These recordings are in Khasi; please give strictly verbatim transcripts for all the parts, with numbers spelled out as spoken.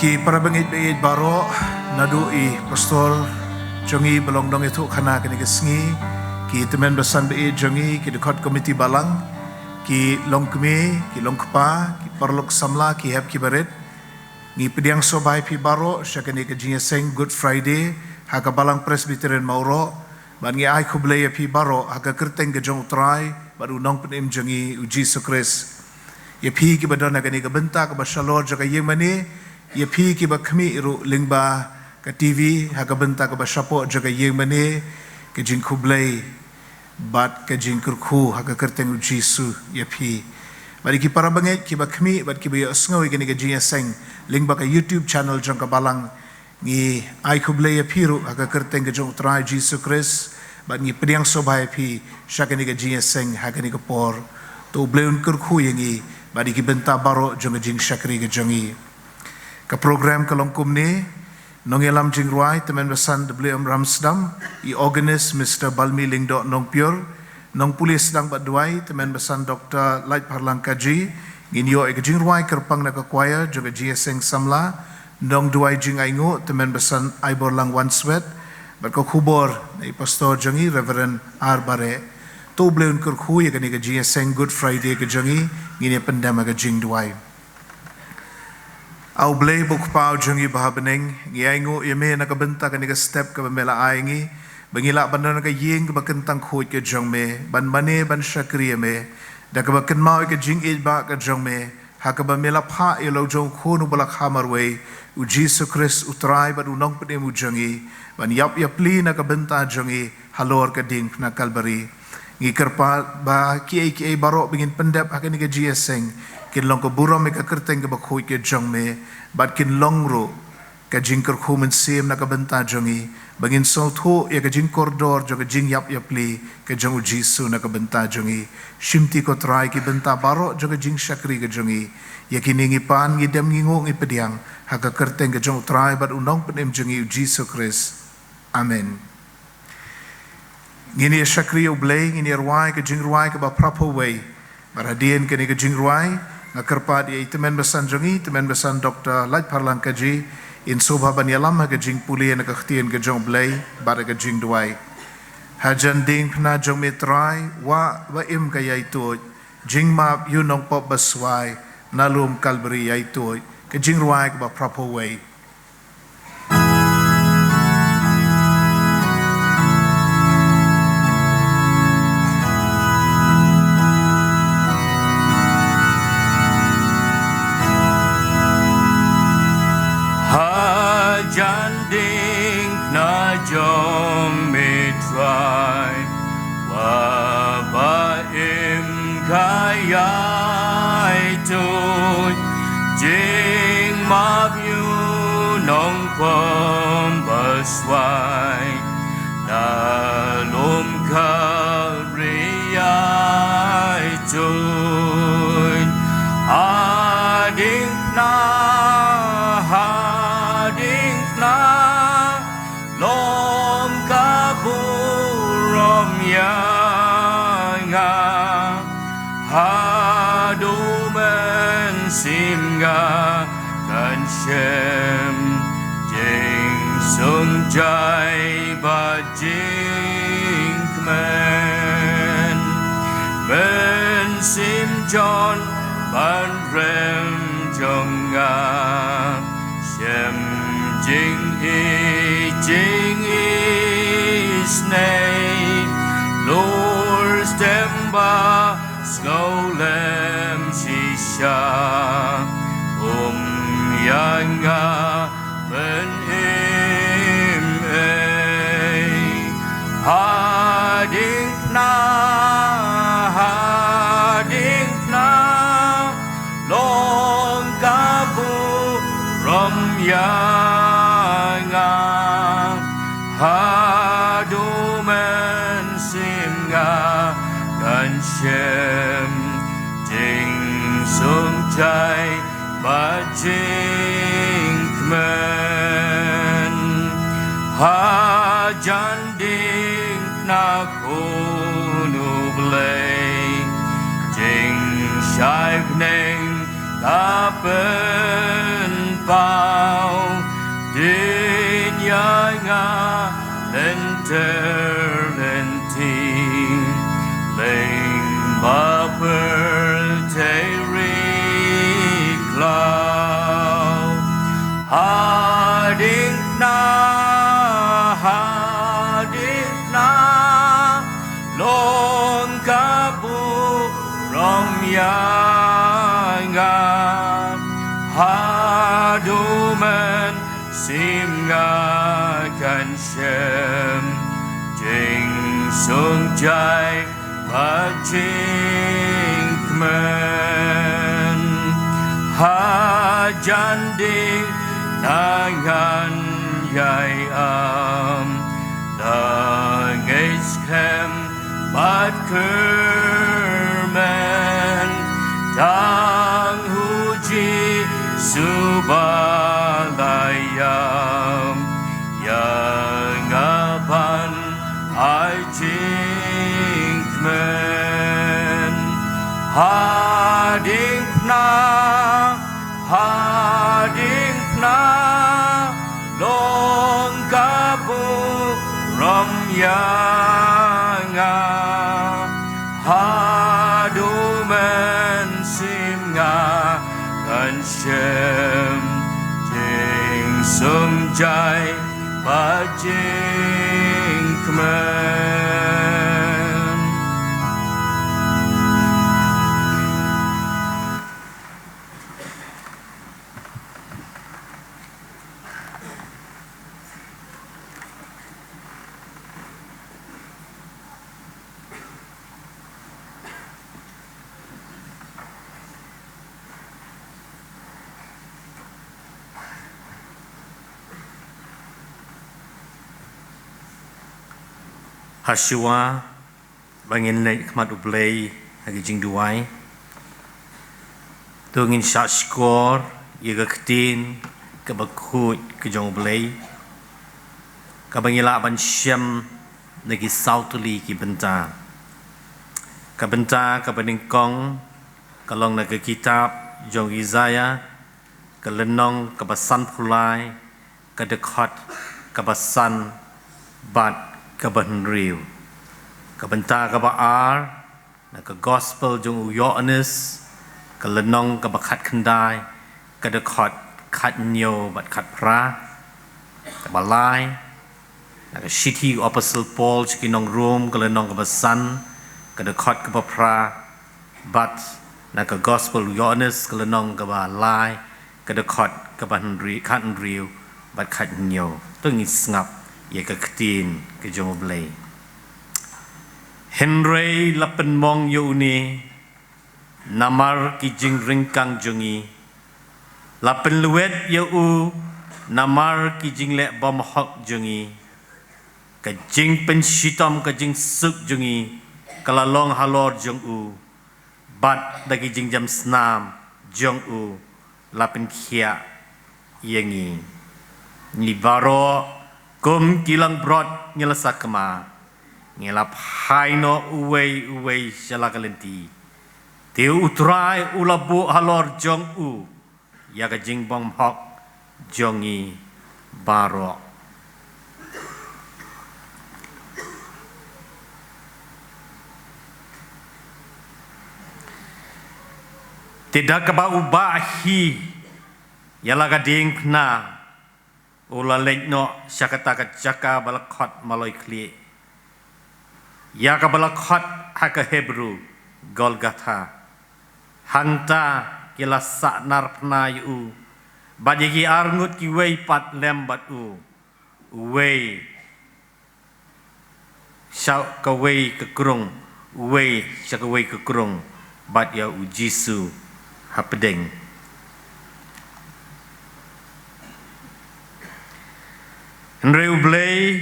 Ki para bangeit baieit baroh, naduh i pastor jong ngi ba long nongïathuhkhana kane ka sngi, ki tymmen basan baieit jong ngi, ki dkhot komiti balang, ki longkmie, ki longkpa, ki paralok samla, ki hep ki barit. Ngi pdiang sngewbha ïa phi baroh sha kane ka jingïaseng Good Friday ha ka Balang Presbyterian Mawroh. Bad ngi ai khublei ïa phi baroh ha ka kyrteng ka jong U Trai bad U Nongpynim jong ngi U Jisu Khrist. Ïa phi kiba don ha kane ka bynta kaba shalor jong ka ïingmane, ïa phi kiba khmih ruh lyngba ka T V ha ka bynta kaba shapoh jong ka ïingmane, ka jingkhublei bad ka jingkyrkhu ha ka kyrteng U Jisu ïa phi. Bad ïa ki para bangeit kiba khmih bad kiba ïohsngew ïa kane ka jingïaseng lyngba ka YouTube channel jong ka balang, ngi ai khublei ïa phi ruh ha ka kyrteng ka jong U Trai Jisu Khrist, bad ngi pdiang sngewbha ïa phi sha kane ka jingïaseng ha kane ka por. To U Blei un kyrkhu ïa ngi bad ïa ki bynta baroh jong ka jingshakri ka jong ngi. Ka program ka long kumne: nongïalam jingrwai, tymmen basan W M Ramsdam, i organist Mister Balmi Lyngdoh Nongpyiur, nongpule sdang bad duwai, tymmen basan Doctor Laitpharlang Kaji. Ngin ïoh ïa ka jingrwai kyrpang na ka choir jong ka jingïaseng samla, nongduwai jingainguh, tymmen basan Aiborlang Wanswet, bad ka khubor na i pastor jong ngi Reverend R Bareh. To U Blei un kyrkhu ïa kane ka jingïaseng Good Friday ka jong ngi. Ngin ïa pyndem ha ka jingduwai. A U Blei ba U Kpa U jong ngi ba ha bneng, ngi ainguh ïa me na ka bynta kane ka step kaba me la ai ngi, ba ngi lah ban don ha ka ïing kaba kyntang khuid ka jong me, ban mane ban shakri ïa me, da kaba kynmaw ïa ka jingïeit ba ka jong me, ha kaba me la phah ïa la u jong U Khun uba la kha marwei, U Jisu Khrist U Trai bad U Nongpynim U jong ngi, ban ïap ïapli na ka bynta jong ngi halor ka diengphna Kalbari. Ngi kyrpad ba kiei kiei baroh ba ngin pyndep ha kane ka jingïaseng kin long ka burom ïa ka kyrteng kaba khuid ka jong me, bad kin long ruh ka jingkyrkhu mynsiem na ka bynta jong ngi, ba ngin sngewthuh ïa ka jingkordor jong ka jingïap ïapli ka jong U Jisu na ka bynta jong ngi. Shimti ko Trai ki bynta baroh jong ka jingshakri ka jong ngi. Ïa kine ngi pan, ngi dem, ngi nguh, ngi pdiang ha ka kyrteng ka jong U Trai bad U Nongpynim jong ngi U Jisu Khrist. Amen. Ngin ïa shakri ïa U Blei, ngin ïa rwai ka jingrwai kaba phraphew wei. Bad hadien kane ka jingrwai, nga kyrpad ïa i tymmen basan jong ngi, tymmen basan Doctor Laitpharlang Kaji, in sngewbha ban ïalam ha ka jingpule na ka ktien ka jong U Blei bad ha ka jingduwai. Ha jan diengphna jong me Trai, wah ba im ka ïaituid, jingmap ïa u nongpop baswai, na lum Kalbari ïaituid. Ka jingrwai kaba phraphew wei. Ha jan diengphna jong me Trai, wah ba im ka ïaituid, jingmap ïa u nongpop baswai, na lum Kalbari ïaituid. Ha diengphna, ha diengphna, long ka burom ïa nga. Haduh mynsiem nga kan shem jingsngewsih bad jingkmen. Mynsiem John ban rem jong nga, shem jingïeit jingisynei, lur stem ba sngewlem shisha, um ïa nga mynhynnin. Ha diengphna, ha diengphna, long ka burom ïa nga. Haduh mynsiem nga kan shem jingsngewsih bad jingkmen. Ha jan diengphna Khun U Blei, jingshai bneng ka pyn Pau dien ïa nga lynter lynti, lyngba pyrthei ri khlaw. Hadien phna, hadien phna, long ka burom ïa nga. Haduh mynsiem nga kan shem jingsum jai bad jingkmen. Hajan ding nangan ïai am da ngeit skhem bad kyrmen, tang u Jisu ba la ïam ïa nga ban ai jingkmen. Hadien phna, hadien phna, long ka burom ïa nga. Haduh mynsiem nga kan shem jingsum jai bad jingkmen. Hashwa ba ngin leit khmat U Blei ha ki jingduwai, to ngin shah shkor ïa ka ktien kaba khuid ka jong U Blei, kaba ngi lah ban shem na ki saw tylli ki bynta. Ka bynta kaba nyngkong ka long na ka kitab jong Isaiah, ka lynnong kaba sanphew lai, ka dkhot kaba san bad kaba hynriew. Ka bynta kaba ar na ka gospel jong u Ïoannis, ka lynnong kaba khatkhyndai, ka dkhot khathynñiew bad khatphra. Kaba lai na ka shithi u apostol Paul sha ki nong Rom, ka lynnong kaba san, ka dkhot kaba phra, bad na ka gospel u Ïoannis, ka lynnong kaba lai, ka dkhot kaba hynriew, khathynriew bad khathynñiew. To ngin sngap ïa ka ktien ka jong U Blei. Hynrei la pynmong ïa une namar ki jingryngkang jong ngi, la pynlwet ïa u namar ki jingleh bymhok jong ngi. Ka jingpynshitom ka jingsuk jong ngi ka la long halor jong u, bad da ki jingjam snam jong u la pynkhiah ïa ngi. Ngi baroh kum ki langbrot ngi la sakma, ngi la phai noh uwei uwei sha la ka lynti. Te U Trai u la buh halor jong u ïa ka jingbymhok jong ngi baroh. Te da kaba u bah hi ïa la ka diengphna, u la leit noh sha kata ka jaka ba la khot Maloi Khlieh, ïa kaba la khot ha ka Hebru Golgotha. Hangta ki la sahnarphna ïa u bad ïa ki arngut kiwei pat lem bad u, uwei sha kawei ka krung, uwei sha kawei ka krung, bad ïa U Jisu hapdeng. Hynrei U Blei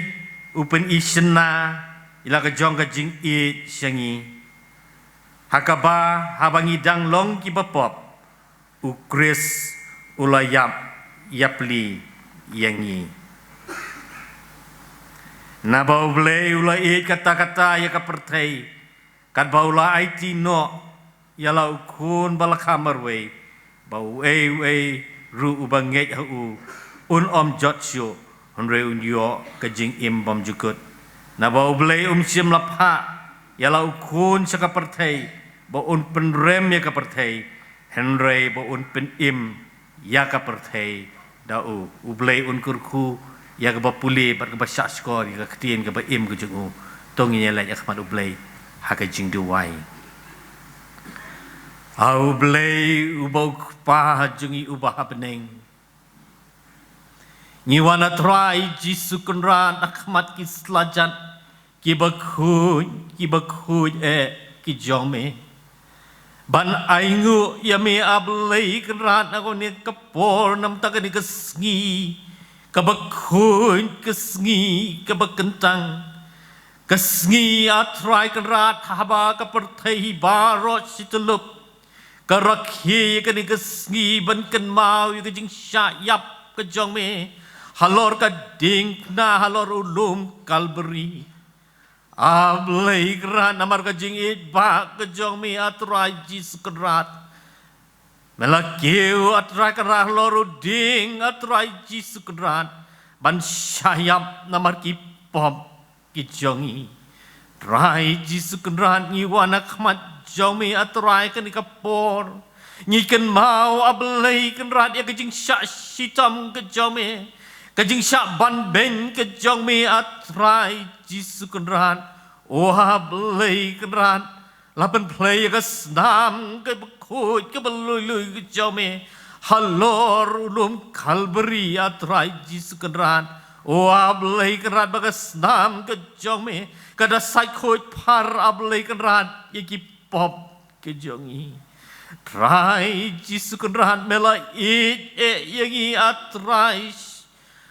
u pyni shynna ïa la ka jong ka jingïeit sha ngi, ha kaba haba ngi dang long kiba pop, U Khrist u la ïap ïapli ïa ngi. Naba U Blei u la ïeit katta katta ïa ka pyrthei, katba u la aiti noh ïa la u Khun ba la kha marwei, ba uei uei ruh uba ngeit ha u un ym jot shuh, hynrei un ïoh ka jingim bymjukut. Naba U Blei um shym la phah ïa la u khun sha ka pyrthei ba un pynrem ïa ka pyrthei, hynrei ba un pynim ïa ka pyrthei da u. U Blei un kyrkhu ïa kaba pule bad kaba shahshkor ïa ka ktien kaba im ka jong u. To ngin ïa leit ha khmat U Blei ha ka jingduwai. A U Blei uba U Kpa jong ngi uba ha bneng, ngi wan, A Trai Jisu Kynrad, ha khmat ki slajat kiba khuid, kiba khuid eh ki jong me, ban ainguh ïa me, A Blei Kynrad, na kane ka por, namar kane ka sngi kaba khuid, ka sngi kaba kyntang, ka sngi, A Trai Kynrad, haba ka pyrthei baroh shi tyllup ka rakhe ïa kane ka sngi ban kynmaw ïa ka jingshah ïap ka jong me halor ka diengphna, halor u lum Kalbari. A Blei Kynrad, namar ka jingïeit ka jong me, A Trai Jisu Kynrad, me la kiew, A Trai Kynrad, halor u dieng, A Trai Jisu Kynrad, ban shah ïap namar ki pop ki jong ngi. Trai Jisu Kynrad, ngi wan ha khmat jong me, A Trai, kane ka por. Ngi kynmaw, A Blei Kynrad, ïa ka jingshah shitom ka jong me, ka jingshah banbeiñ ka jong me, A Trai Jisu Kynrad. O A Blei Kynrad, la pynplei ïa ka snam kaba khuid, kaba lui lui ka jong me halor u lum Kalbari, A Trai Jisu Kynrad. O A Blei Kynrad, ba ka snam ka jong me ka da sait khuid phar, A Blei Kynrad, ïa ki pop ka jong ngi. Trai Jisu Kynrad, me la ïeit eh ïa ngi, A Trai,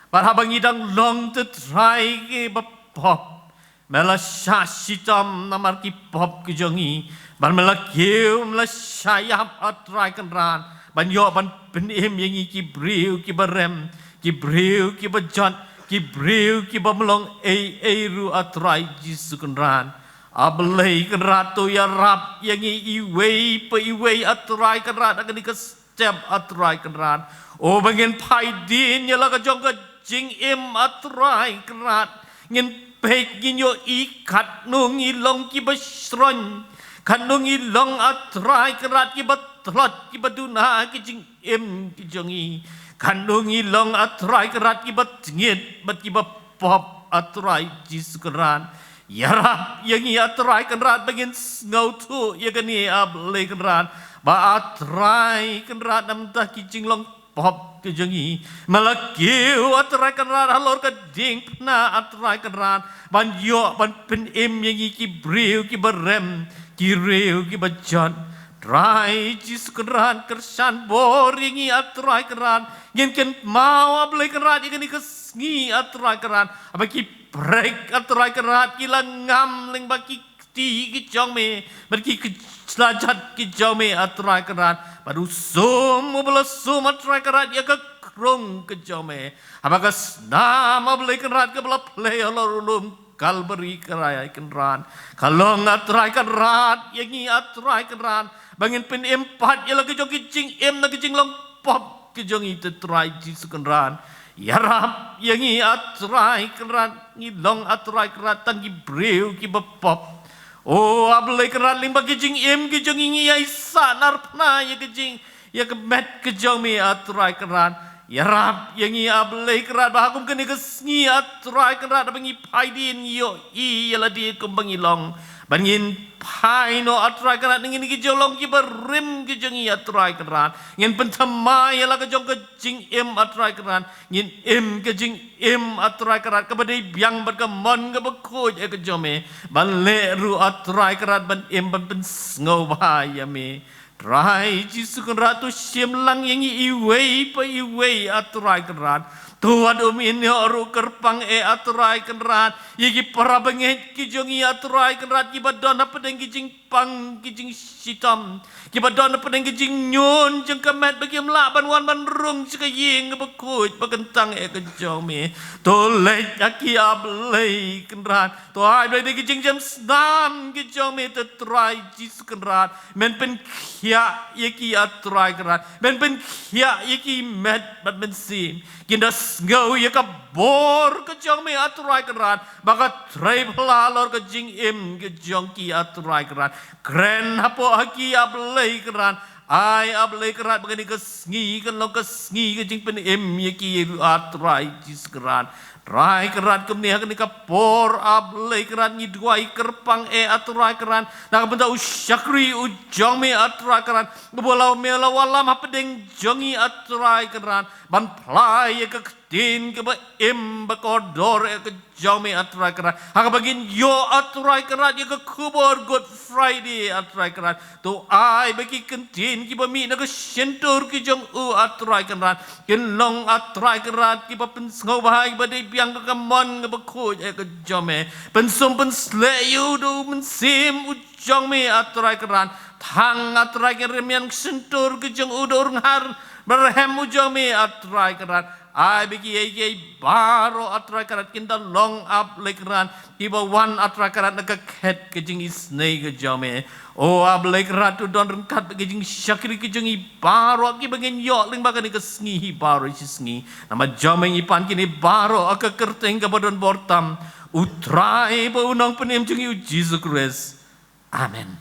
bad haba ngi dang long, te Trai, kiba pop, me la shah shitom namar ki pop ki jong ngi. Bad me la kiew, me la shah ïap, A Trai Kynrad, ban ïoh ban pynim ïa ngi ki briew kiba rem, ki briew kiba jot, ki briew kibym long ei ei ruh, A Trai Jisu Kynrad. A Blei Kynrad, to ïarap ïa ngi iwei pa iwei, A Trai Kynrad, ha kane ka step, A Trai Kynrad. O, ba ngin phai dien ïa la ka jong ka jingim, A Trai Kynrad. Ngin peit, ngin ïohi katno ngi long kiba shrong, katno ngi long, A Trai Kynrad, kiba tlot, kiba duna ki jingim ki jong ngi. Katno ngi long, A Trai Kynrad, kiba tngit bad kiba pop, A Trai Jisu Kynrad. Ïarap ïa ngi, A Trai Kynrad, ba ngin sngewthuh ïa kane, A Blei Kynrad, ba, A Trai Kynrad, namar ki jinglong pop ki jong ngi, me la kiew, A Trai Kynrad, halor ka diengphna, A Trai Kynrad, ban ïoh ban pynim ïa ngi ki briew kiba rem, ki briew kiba jot. Trai Jisu Kynrad, kyrshan bor ïa ngi, A Trai Kynrad. Ngin kynmaw, A Blei Kynrad, ïa kane ka sngi, A Trai Kynrad, haba ki prek, A Trai Kynrad, ki la ngam lyngba ki kti ki jong me, bad ki, ki slajat ki jong me, A Trai Kynrad, bad u sum uba la sum, A Trai Kynrad, ïa ka krung ka jong me. Haba ka snam, A Blei Kynrad, kaba la plie halor u lum Kalbari, A Trai Kynrad, ka long, A Trai Kynrad, ïa ngi, A Trai Kynrad, ba ngin pynim pat ïa la ka jong ka jingim na ka jinglong pop ka jong ngi, te Trai Jisu Kynrad. Ïarap ïa ngi, A Trai Kynrad, ngi long, A Trai Kynrad, tang ki briew kiba pop. O, A Blei Kynrad, lyngba ki jingim ki jong ngi, ngi ïai sahnarphna ïa ka jing, ïa ka met ka jong me, A Trai Kynrad. Ïarap ïa ngi, A Blei Kynrad, ba ha kum kane ka sngi, A Trai Kynrad, ba ngi phai dien, ngi ïohi ïa lade kumba ngi long. Ba ngin phai noh, A Trai Kynrad, na kine ki jinglong kiba rim ki jong ngi, A Trai Kynrad. Ngin pynthymmai ïa la ka jong ka jingim, A Trai Kynrad. Ngin im ka jingim, A Trai Kynrad, kaba dei biang bad ka mon kaba khuid eh ka jong me. Ban leh ruh, A Trai Kynrad, ban im ban pynsngewbha ïa me. Trai Jisu Kynrad, to shim lang ïa ngi iwei pa iwei, A Trai Kynrad. To wat um ïehnoh ruh kyrpang eh, A Trai Kynrad, ïa ki para bangeit ki jong ngi, A Trai Kynrad, kiba don hapdeng ki jingpang ki jingshitom, kiba don hapdeng ki jingñion jong ka met, ba kim lah ban wan ban rung sha ka ïing kaba khuid ba kyntang eh ka jong me. To leit ha ki, A Blei Kynrad. To ai Blei, da ki jingjemsnam ki jong me, to Trai Jisu Kynrad, men pynkhiah ïa ki, A Trai Kynrad, men pynkhiah ïa ki met bad mynsiem. Kin da sngew ïa ka bor ka jong me, A Trai Kynrad, ba ka trei pla halor ka jingim ka jong ki, A Trai Kynrad. Kren hapoh ha ki, A Blei Kynrad. Ai, A Blei Kynrad, ba kane ka sngi kan long ka sngi ka jingpynim ïa ki, A Trai Jisu Kynrad. Trai Kynrad, kumne ha kane ka por, A Blei Kynrad, ngi duwai kyrpang eh, A Trai Kynrad, na ka bynta u shakri u jong me, A Trai Kynrad, uba la me la wallam hapdeng jong ngi, A Trai Kynrad, ban phla ïa ka ktien kaba im ba kordor eh ka jong me, A Trai Kynrad. Ha kaba ngin ïoh, A Trai Kynrad, ïa ka khubor Good Friday, A Trai Kynrad, to ai ba ki ktien kiba mih na ka shyntur ki jong u, A Trai Kynrad, kin long, A Trai Kynrad, kiba pynsngewbha, kiba dei biang ka kamon kaba khuid eh ka jong me. Pynsum pynsleh ïa u da u Mynsiem u jong me, A Trai Kynrad. Thang, A Trai Kynrad, ïa ka shyntur ka jong u da u rynghar barhem u jong me, A Trai Kynrad. Ai ba kiei kiei baroh, A Trai Kynrad, kin da long, A Blei Kynrad, kiba wan, A Trai Kynrad, na ka khet ka jingisynei ka jong me. O A Blei Kynrad, to don ryngkat bad ki jingshakri ki jong ngi baroh, kiba ngin ïoh lyngba kane ka sngi hi baroh shi sngi. Namar jong me ngi pan kine baroh ha ka kyrteng kaba don bor tam, U Trai bad U Nongpynim jong ngi, U Jisu Khrist. Amen.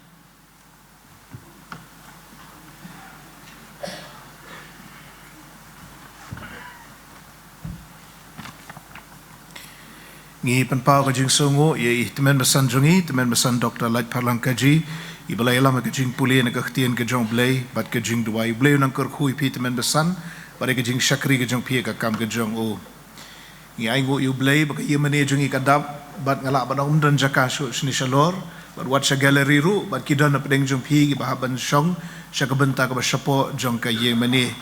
Ngi pynpaw ka jingsngewnguh ïa i tymmen basan jong ngi, tymmen basan Doktor Laitpharlang Kaji, iba la ïalam ka jingpule na ka ktien ka jong U Blei bad ka jingduwai. U Blei un nang kyrkhu ïa phi tymmen basan bad ïa ka jingshakri ka jong phi ha ka kam ka jong u. Ngi ainguh ïa U Blei ba ka ïingmane jong ngi ka dap, bad nga lah ban ong ym don jaka shuh shane shalor, bad wat sha gallery ruh, bad ki don hapdeng jong phi kiba hap ban shong sha ka bynta kaba shapoh jong ka ïingmane.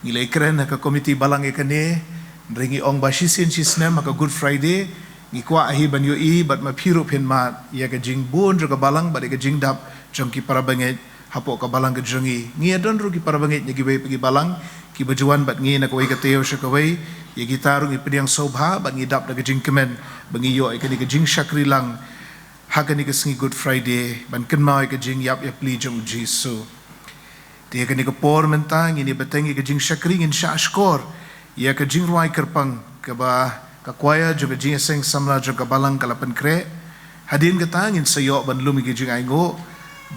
Ngi la ïakren ha ka komiti balang ïa kane, hynrei ngi ong ba shisien shisnem ha ka Good Friday ngi kwah hi ban ïohi bad ma phi ruh phin mad ïa ka jingbun jong ka balang bad ïa ka jingdap jong ki para bangeit hapoh ka balang ka jong ngi. Ngi ïadon ruh ki para bangeit na kiwei pat ki balang kiba ju wan bad ngi na kawei ka taïew sha kawei. Ïa kita ruh ngi pdiang sngewbha bad ngi dap da ka jingkmen ba ngi ïoh ïa kane ka jingshakri lang ha kane ka sngi Good Friday ban kynmaw ïa ka jingïap ïapli jong U Jisu. Te ha kane ka por mynta ngin ïa bteng ïa ka jingshakri, ngin shah shkor ïa ka jingrwai kyrpang kaba ka kwaya jong ka Jingïaseng Samla jong ka balang ka la pynkhreh. Hadien kata ngin sa ïoh ban lum ïa ka jingainguh.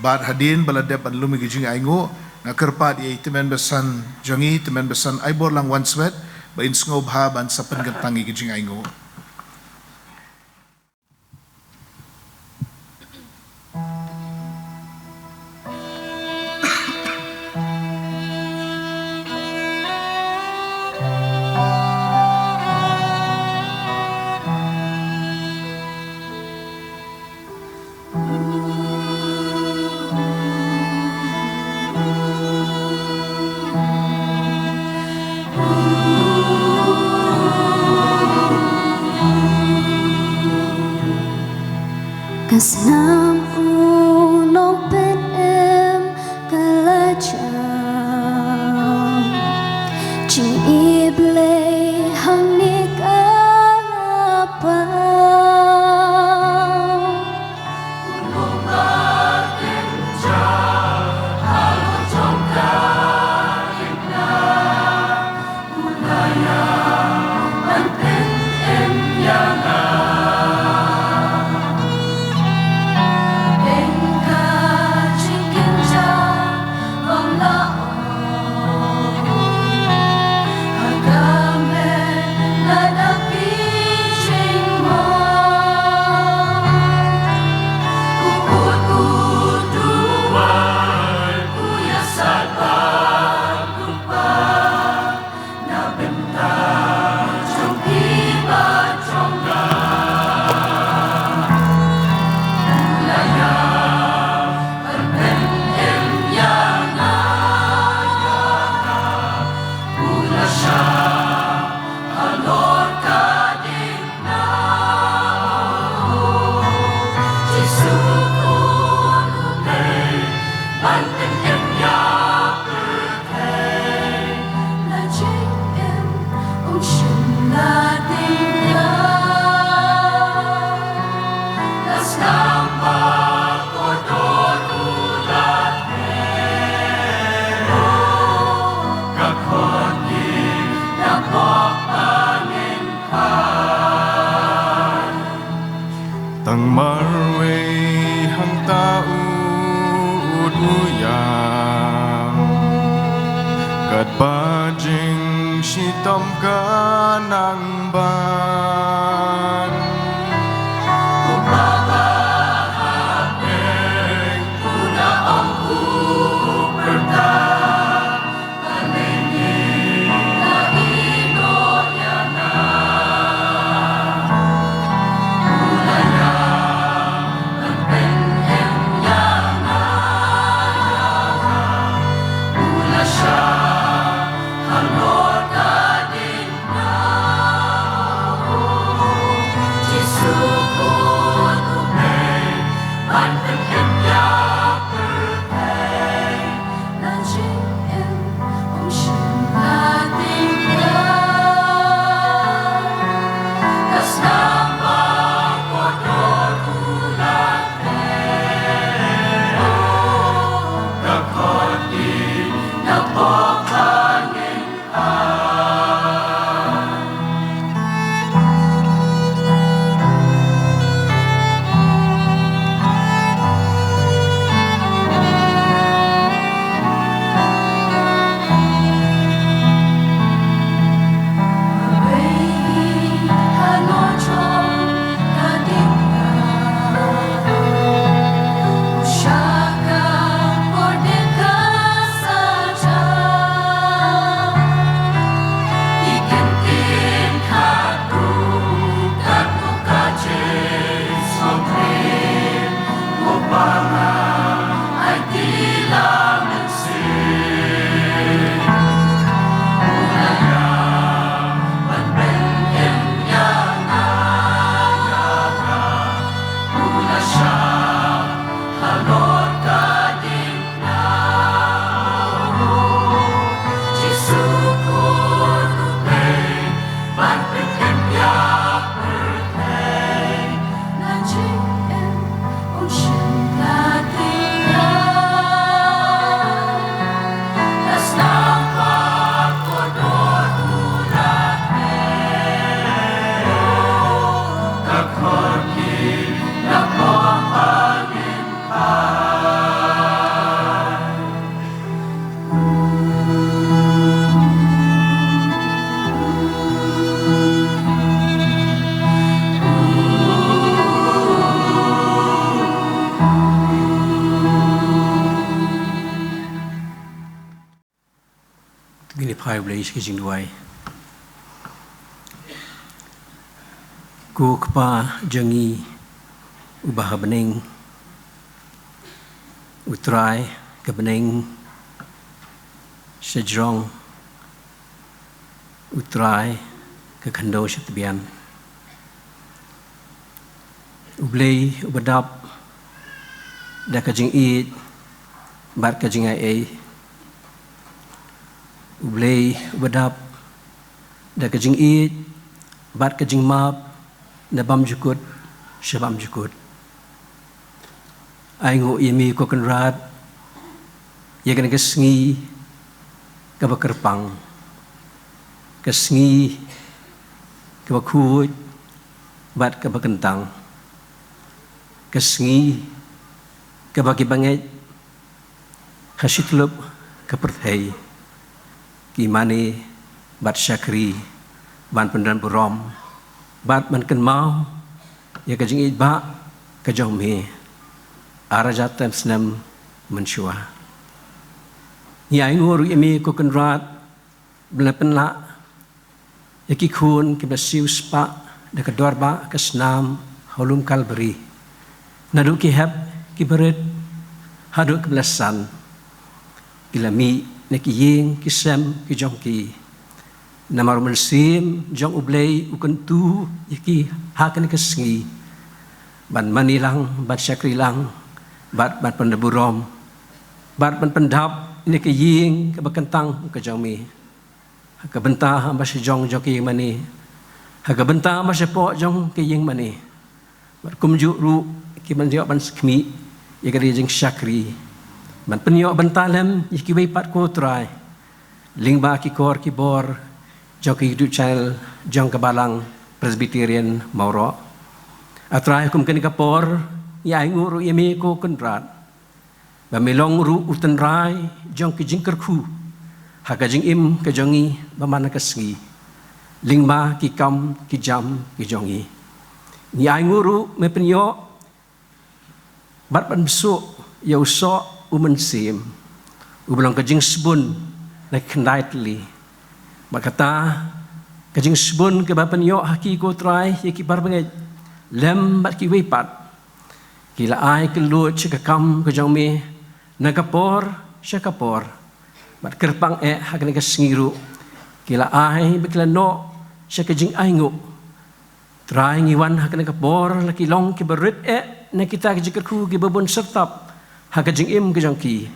Bad hadien ba la dep ban lum ïa ka jingainguh, nga kyrpad ïa i tymmen basan jong ngi, tymmen basan Aiborlang Wanswet, ba in sngewbha ban sa pynkyntang ïa ka jingainguh. Ba jingshitom ka nang ban. Ngin ïa phai U Blei sha ka jingduwai. Ko Kpa jong ngi uba ha bneng, U Trai ka bneng shajrong, U Trai ka khyndew shatbian. U Blei uba dap da ka jingïeit bad ka jingaiei. U Blei uba dap da ka jingïeit bad ka jingmap na bymjukut sha bymjukut. Ai nguh ïa me ko Kynrad ïa kane ka sngi kaba kyrpang, ka sngi kaba khuid bad kaba kyntang, ka sngi kaba ki bangeit ha shi tylli ka pyrthei ki mane bad shakri ban pyndonburom bad ban kynmaw ïa ka jingïeit ba ka jong me ar hajar tam snem mynshuwa. Ngi ai nguh ruh ïa me ko Kynrad ba la pynlah ïa ki khun kiba la siew spah da ka dor ba ka snam ha u lum Kalbari. Naduh ki hep kiba rit haduh kiba la san, ki la mih na ki ïing ki sem ki jong ki. Namar u mynsiem jong U Blei u kyntu ïa ki ha kane ka sngi ban mane lang, ban shakri lang bad ban pynburom bad ban pyndap ïa ka ïing kaba kyntang ka jong me. Ha ka bynta ha ba shajrong jong ka ïing mane, ha ka bynta ha ba shapoh jong ka ïing mane, bad kumjuh ruh ki ban ïoh ban skhmih ïa ka jingshakri ban pynïoh bynta lem ïa kiwei pat ko Trai lyngba ki kor ki bor jong ka YouTube channel jong ka Balang Presbyterian Mawroh. A Trai, kum kane ka por ngi ai nguh ruh ïa me ko Kynrad ba me long ruh u tynrai jong ki jingkyrkhu ha ka jingim ka jong ngi ba man la ka sngi, lyngba ki kam ki jam ki jong ngi. Ngi ainguh ruh me pynïoh bad ban bsuh ïa u soh u mynsiem, u ba long ka jingsbun na ki khyndai tylli. Bad kata ka jingsbun kaba pynïoh ha ki, ko Trai, ïa ki para bangeit lem bad kiwei pat, ki la ai kylluid sha ka kam ka jong me na ka por sha ka por. Bad kyrpang eh ha kane ka sngi ruh ki la ai bad ki la noh sha ka jingainguh. Trai, ngi wan ha kane ka por, la ki long kiba rit eh na kita ki jingkyrkhu kiba bun syrtap ha ka jingim ka jong ki.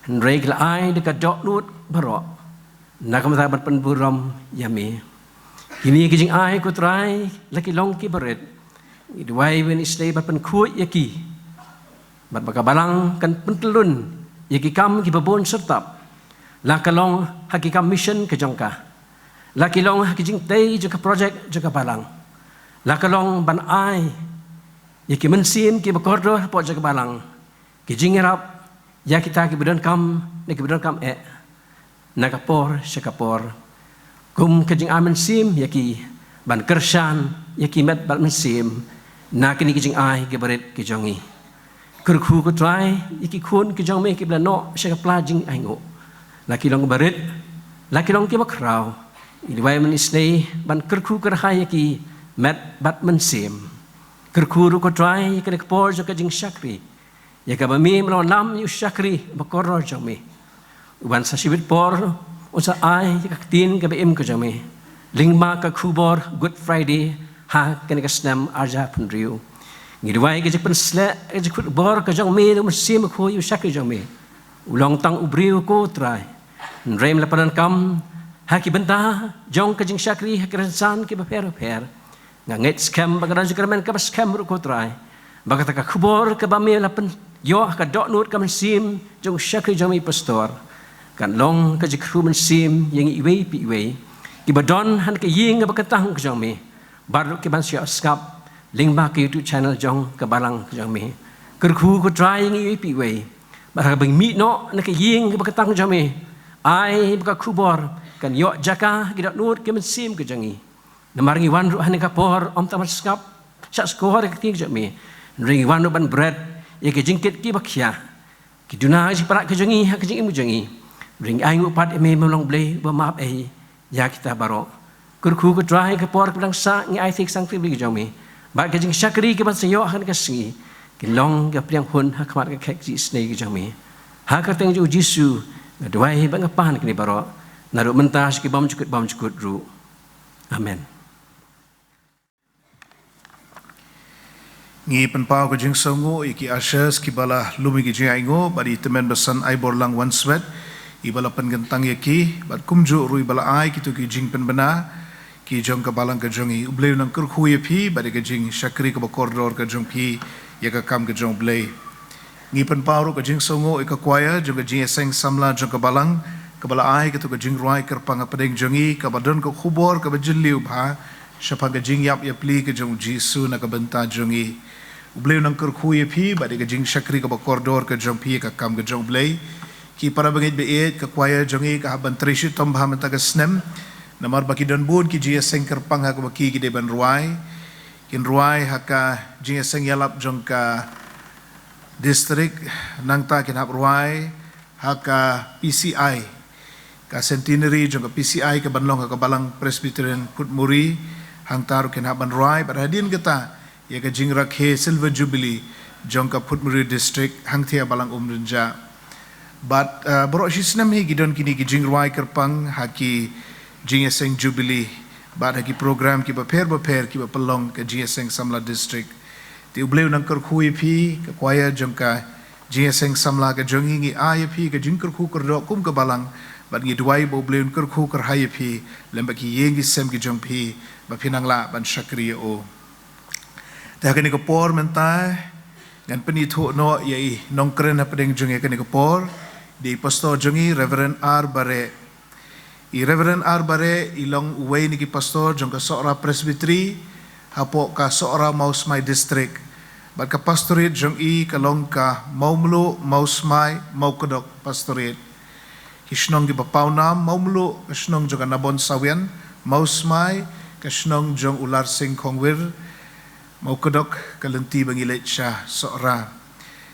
Hynrei ki la ai da ka dohnud baroh na ka bynta ban pynburom ïa me. Kine ki jingai, ko Trai, la ki long kiba rit, ngi duwai ban isynei ban pynkhuid ïa ki. Bad ba ka balang kan pyntyllun ïa ki kam kiba bun syrtap, la ka long ha ki kam mission ka jong ka, la ki long ha ki jingtei jong ka projek jong ka balang, la ka long ban ai ïa ki mynsiem kiba kordor hapoh jong ka balang, ki jingïarap ïa kita kiba donkam ne kiba donkam eh na ka por sha ka por. Kum ka jingai mynsiem ïa ki ban kyrshan ïa ki met bad mynsiem na kine ki jingai kiba rit ki jong ngi. Kyrkhu, ko Trai, ïa ki khun ki jong me kiba la noh sha ka pla jingainguh, la ki long kiba rit, la ki long kiba khraw, ngi duwai ban isynei ban kyrkhu kyrhai ïa ki met bad mynsiem. Kyrkhu ruh, ko Trai, ïa kane ka por jong ka jingshakri, ïa kaba me me la wanlam ïa u shakri ba kordor jong me, u ban sa shibit por un sa ai ïa ka ktien kaba im ka jong me lyngba ka khubor Good Friday ha kane ka snem arhajar arphew hynriew. Ngi duwai ka jingpynsleh, ka jingkhot bor ka jong me da u Mynsiem Bakhuid ïa u shakri jong me, u long tang u briew, ko Trai, hynrei me la pyndonkam ha ki bynta jong ka jingshakri ha ki rynsan kiba pher bapher. Nga ngeit skhem ba ka don jingkyrmen kaba skhem ruh, ko Trai, ba kata ka khubor kaba me la pynïoh ha ka dohnud ka mynsiem jong u shakri jong me, pastor, kan long ka jingkyrkhu mynsiem ïa ngi iwei pa iwei kiba don ha ka ïing kaba kyntang ka jong me, bad ruh ki ban sa ïohsngew lyngba ka YouTube channel jong ka balang ka jong me. Kyrkhu, ko Trai, ïa ngi iwei pa iwei, bad haba ngi mih noh na ka ïing kaba kyntang ka jong me, ai ba ka khubor kan ïoh jaka ha ki dohnud ki mynsiem ka jong ngi. Namar ngi wan ruh ha kane ka por ym tang ban sngap shah shkor ïa ka ktien ka jong me, hynrei ngi wan ruh ban bret ïa ki jingkit kiba khia, ki duna ki jingpyrkhat ka jong ngi ha ka jingim ka jong ngi. Hynrei ngi ainguh pat ïa me, me long Blei ba map ei ïa kita baroh. Kyrkhu, ko Trai, ka por kaba dang sah ngi ai thik sangeh ïa ka jong me, bad ka jingshakri kiban sa ïoh ha kane ka sngi kin long ka pdiang hun ha khmat ka khet jingisynei ka jong me. Ha ka kyrteng jong u Jisu nga duwai bad nga pan kine baroh, naduh mynta sha ki bymjukut bymjukut ruh. Amen. Ngi pynpaw ka jingsngewnguh ïa ki ushers kiba la lum ïa ki jingainguh, bad i Tymmen Basan Aiborlang Wanswet iba la pynkyntang ïa ki, bad kumjuh ruh iba la ai kito ki jingpynbna ki jong ka balang ka jong ngi. U Blei un nang kyrkhu ïa phi bad ïa ka jingshakri kaba kordor ka jong phi ïa ka kam ka jong u Blei. Ngi pynpaw ruh ka jingsngewnguh ïa ka choir jong ka jingïaseng samla jong ka balang, kaba la ai kato ka jingrwai kyrpang hapdeng jong ngi, kaba don ka khubor kaba jylliew bha shaphang ka jingïap ïapli ka jong u Jisu na ka bynta jong ngi. U Blei un nang kyrkhu ïa phi bad ïa ka jingshakri kaba kordor ka jong phi ïa ka kam ka jong u Blei. Ki para bangeit ba ïeit, ka choir jong ngi ka hap ban trei shitom bha mynta ka snem, namar ba ki don bun ki jingïaseng kyrpang ha kaba ki, ki dei ban rwai. Kin rwai ha ka jingïaseng ïalap jong ka district, nangta kin hap rwai ha ka P C I, ka centenary jong ka P C I kaban long ha ka Balang Presbyterian Phutmuri. Hangta ruh kin hap ban rwai, bad hadien kata ïa ka jingrakhe Silver Jubilee jong ka Phutmuri District hangthie ha Balang Umrynjah. Bad, uh, baroh shi snem hi ki don kine ki jingrwai kyrpang ha ki jingïaseng Jubilee bad ha ki program kiba pher bapher kiba pynlong ka jingïaseng samla district. Te u Blei un nang kyrkhu ïa phi, ka choir jong ka jingïaseng samla ka jong ngi. Ngi ai ïa phi ka jingkyrkhu kyrdoh kum ka balang, bad ngi duwai ba u Blei un kyrkhu kyrhai ïa phi lem bad ki ïing ki sem ki jong phi, ba phin nang lah ban shakri ïa u. Te ha kane ka por mynta ngan pynithuh noh ïa i nongkren hapdeng jong ngi ha kane ka por, dei i pastor jong ngi, Reverend R Bareh. I Reverend R Bareh i long uwei na ki pastor jong ka Sohra Presbytery hapoh ka Sohra Mawsmai District. Bad ka pastorate jong i ka long ka Mawmluh, Mawsmai, Mawkdok Pastorate. Ki shnong kiba pawnam: Mawmluh, ka shnong jong ka Nabon Sawian; Mawsmai, ka shnong jong u Larsing Khongwir; Mawkdok, ka lynti ba ngi leit sha Sohra.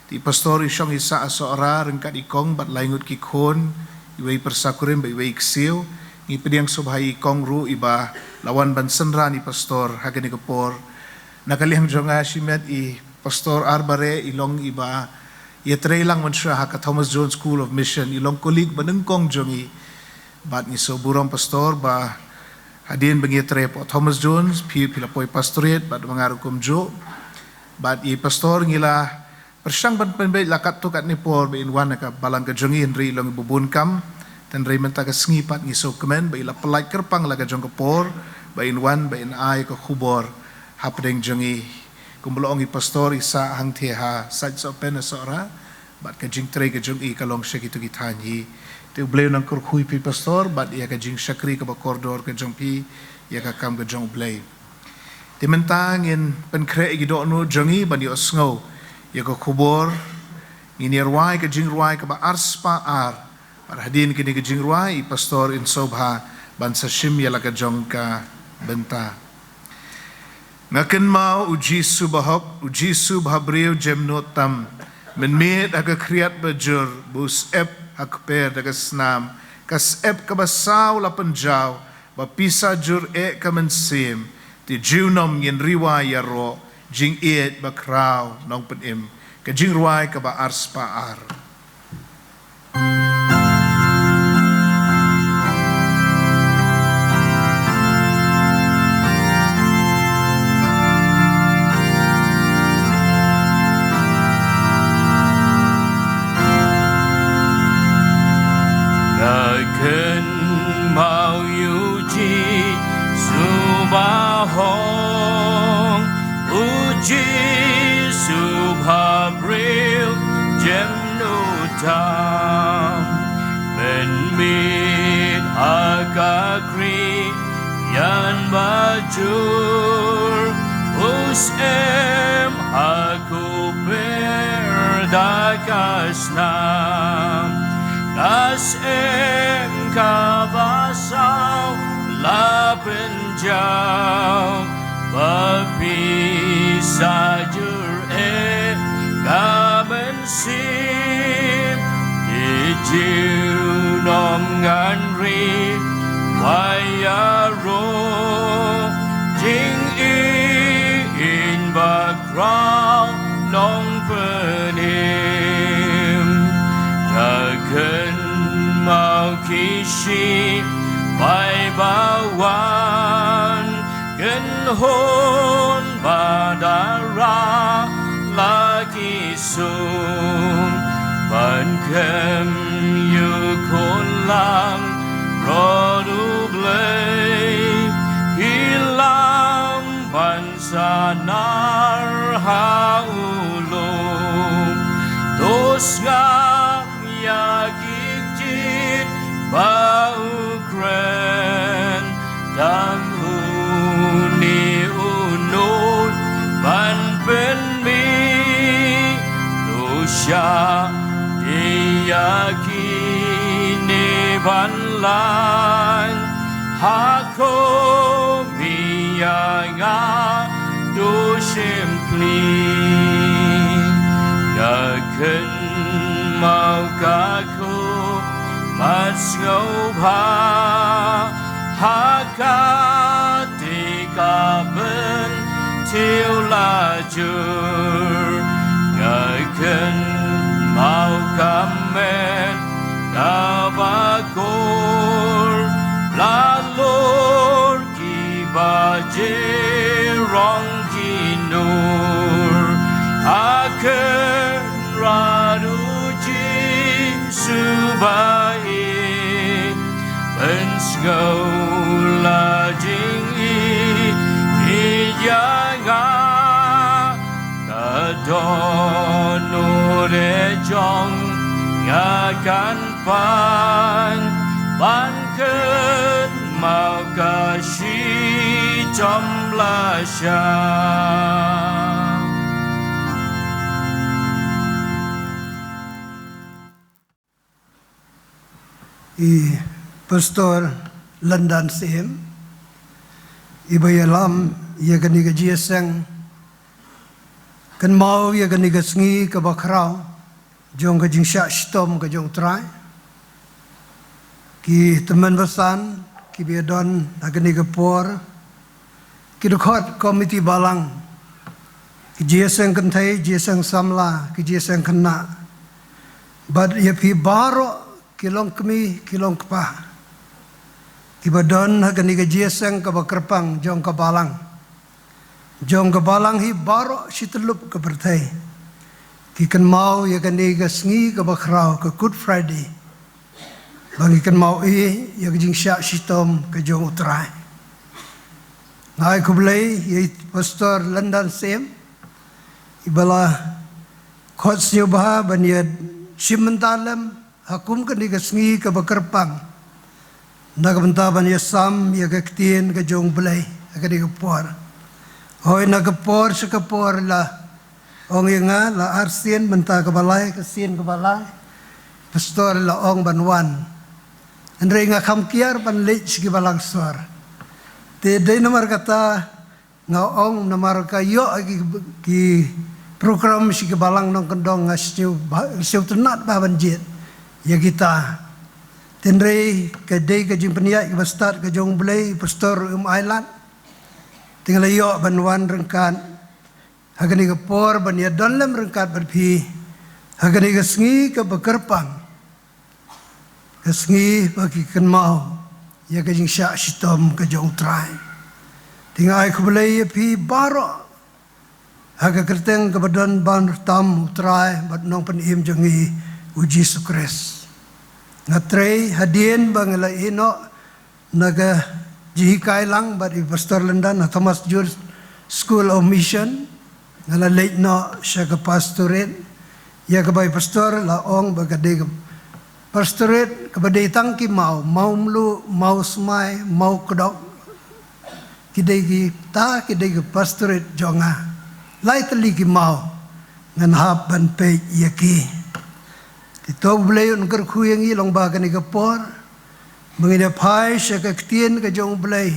Te i pastor i shong i sah ha Sohra ryngkat i kong bad lai ngut ki khun, iwei i pyrsa kurim bad iwei i ksiew. Ngi pdiang sngewbha ïa i kong ruh iba la wan ban synran ïa i pastor ha kane ka por. Na ka liang jong nga shimet, i Pastor Arbare i long iba ïatrei lang mynshuwa ha ka Thomas Jones School of Mission, i long colleague ba nyngkong jong ngi. Bad ngi sngewburom pastor ba hadien ba ngi ïatrei hapoh Thomas Jones, phi, phi la poi pastorate bad ma nga ruh kumjuh. Bad i pastor ngi la pyrshang ban pynbeit la katto katne por ba in wan ha ka balang ka jong ngi, hynrei i long iba bun kam. Hynrei mynta ka sngi pat ngi sngewkmen ba i la pyllait kyrpang la ka jong ka por ba in wan, ba in ai ka khubor hapdeng jong ngi. Kumba la ong i pastor, i sah hangtei ha Sait Sohpen ha Sohra, bad ka jingtrei ka jong i ka long sha kito ki thaiñ hi. Te U Blei un nang kyrkhu ïa phi pastor bad ïa ka jingshakri kaba kordor ka jong phi ïa ka kam ka jong U Blei. Te mynta ngin pynkhreh ïa ki dohnud jong ngi ban ïohsngew ïa ka khubor. Ngin ïa rwai ka jingrwai kaba arspah ar. Bad hadien kane ka jingrwai, i pastor in sngewbha ban sa shim ïa la ka jong ka bynta. Nga kynmaw, U Jisu bahok, U Jisu bahabriew jemnud tam, mynmiet ha ka khriat bajur, ba u syep ha kper da ka snam, ka syep kaba saw la pynjaw, ba pisa jur eh ka mynsiem. Te junom ngin rwai ïaroh, jingïeit bakhraw nongpynim. Ka jingrwai kaba arspah ar. Nga kynmaw ïa U Jisu bahok, U Jisu bahabriew jemnud tam, mynmiet ha ka khriat bajur, u syep ha kper da ka snam, ka syep kaba saw la pynjaw, ba pisa jur eh ka mynsiem. Te junom ngan rwai ïaroh, jingïeit bakhraw nongpynim. Nga kynmaw ki shipai ba wan, kynhun bad dara la ki sum, ban khmih ïa u khun langbrot U Blei. Ki lam ban sanar ha u lum, to sngap ïa ki ktien ba u kren. Tang une u nud ban pynmih, to shah ïa kine ban lait, ha khmih ïa nga to shim plie. Nga kynmaw ka khmat sngewbha ha kata ka bynta la jur. Nga kynmaw ka met kaba kor, la lor kiba jyrong ki nur. A Kynrad U Jisu ba ïeit, pynsngew la jingïeit ïa nga. Ka dohnud jong nga kan pan, ban kynmaw ka shitom lashai. I Pastor Lyndan Syiem, iba ïalam ïa kane ka jingïaseng kynmaw ïa kane ka sngi kaba khraw jong ka jingshah shitom ka jong U Trai. Ki tymmen basan kiba ïadon ha kane ka por, ki dkhot komiti balang, ki jingïaseng kynthei, jingïaseng samla, ki jingïaseng khynnah, bad ïa phi baroh ki longkmie ki longkpa kiba don ha kane ka jingïaseng kaba kyrpang jong ka balang, jong ka balang hi baroh shi tyllup ka pyrthei, ki kynmaw ïa kane ka sngi kaba khraw, ka Good Friday, ba ngi kynmaw ïa ka jingshah shitom ka jong U Trai. Nga ai khublei ïa i Pastor Lyndan Syiem, iba la khot sngewbha ban ïa shim bynta lem ha kum kane ka sngi kaba kyrpang, na ka bynta ban ïasam ïa ka ktien ka jong U Blei ha kane ka por. Hooid, na ka por sha ka por la ong ïa nga, la ar sien, mynta kaba lai, ka sien kaba lai, Pastor la ong ban wan. Hynrei nga kham kiar ban leit sha ki balang sor. Te dei namar kata nga ong, namar ka ïoh ki, ki program sha ki balang nongkyndong, nga sngewbha, sngewtynnat bha ban jied ïa kita. Hynrei ka dei ka jingpynïaid kaba stad ka jong U Blei, Pastor um ailad. Te nga la ïoh ban wan ryngkat ha kane ka por ban ïadon lem ryngkat bad phi ha kane ka sngi kaba kyrpang, ka sngi ba ki kynmaw ïa ka jingshah shitom ka jong U Trai. Te nga ai khublei ïa phi baroh ha ka kyrteng kaba don bad tam U Trai bad Nongpynim jong ngi U Jisu Khrist. Nga trei hadien ba nga la ïehnoh na ka jinghikai lang bad i Pastor Lyndan ha Thomas Jones School of Mission, nga la leit noh sha ka pastorate, ïa kaba i Pastor la ong ba ka dei ka pastorate kaba dei tang ki maw, maw mluh, maw smai, maw kdok. Ki dei kita, ki dei ka pastorate jong nga. Lai tylli ki maw ngan hap ban peit ïa ki. Te to U Blei un kyrkhu ïa ngi lyngba kane ka por, ba ngin ïa phai sha ka ktien ka jong U Blei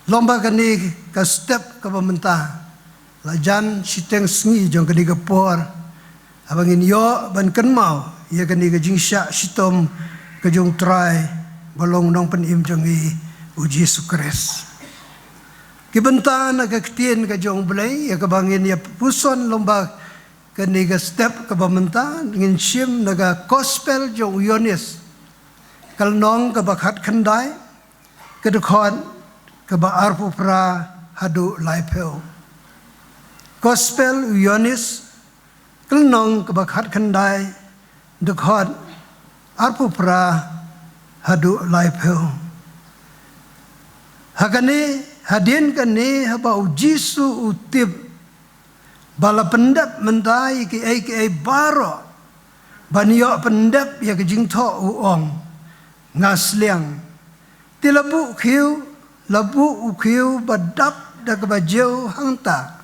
lyngba kane ka step kaba mynta. La jan shiteng sngi jong kane ka por, haba ngin ïoh ban kynmaw ïa kane ka jingshah shitom ka jong U Trai ba long Nongpynim jong ngi U Jisu Khrist. Ki bynta na ka ktien ka jong U Blei ïa kaba ngin ïa puson lyngba kane ka step kaba mynta, ngin shim na ka Gospel jong u Ïoannis, ka lynnong kaba khatkhyndai, ka dkhot kaba arphew phra haduh laiphew. Gospel u Ïoannis, ka lynnong kaba khatkhyndai, dkhot arphew phra haduh laiphew. Ha kane, hadien kane, haba u Jisu u tip ba la pyndep mynta ïa kiei kiei baroh ban ïoh pyndep ïa ka jingthoh, u ong, nga sliang. Te la buh khiew, la buh u khiew ba dap da kaba jiew hangta.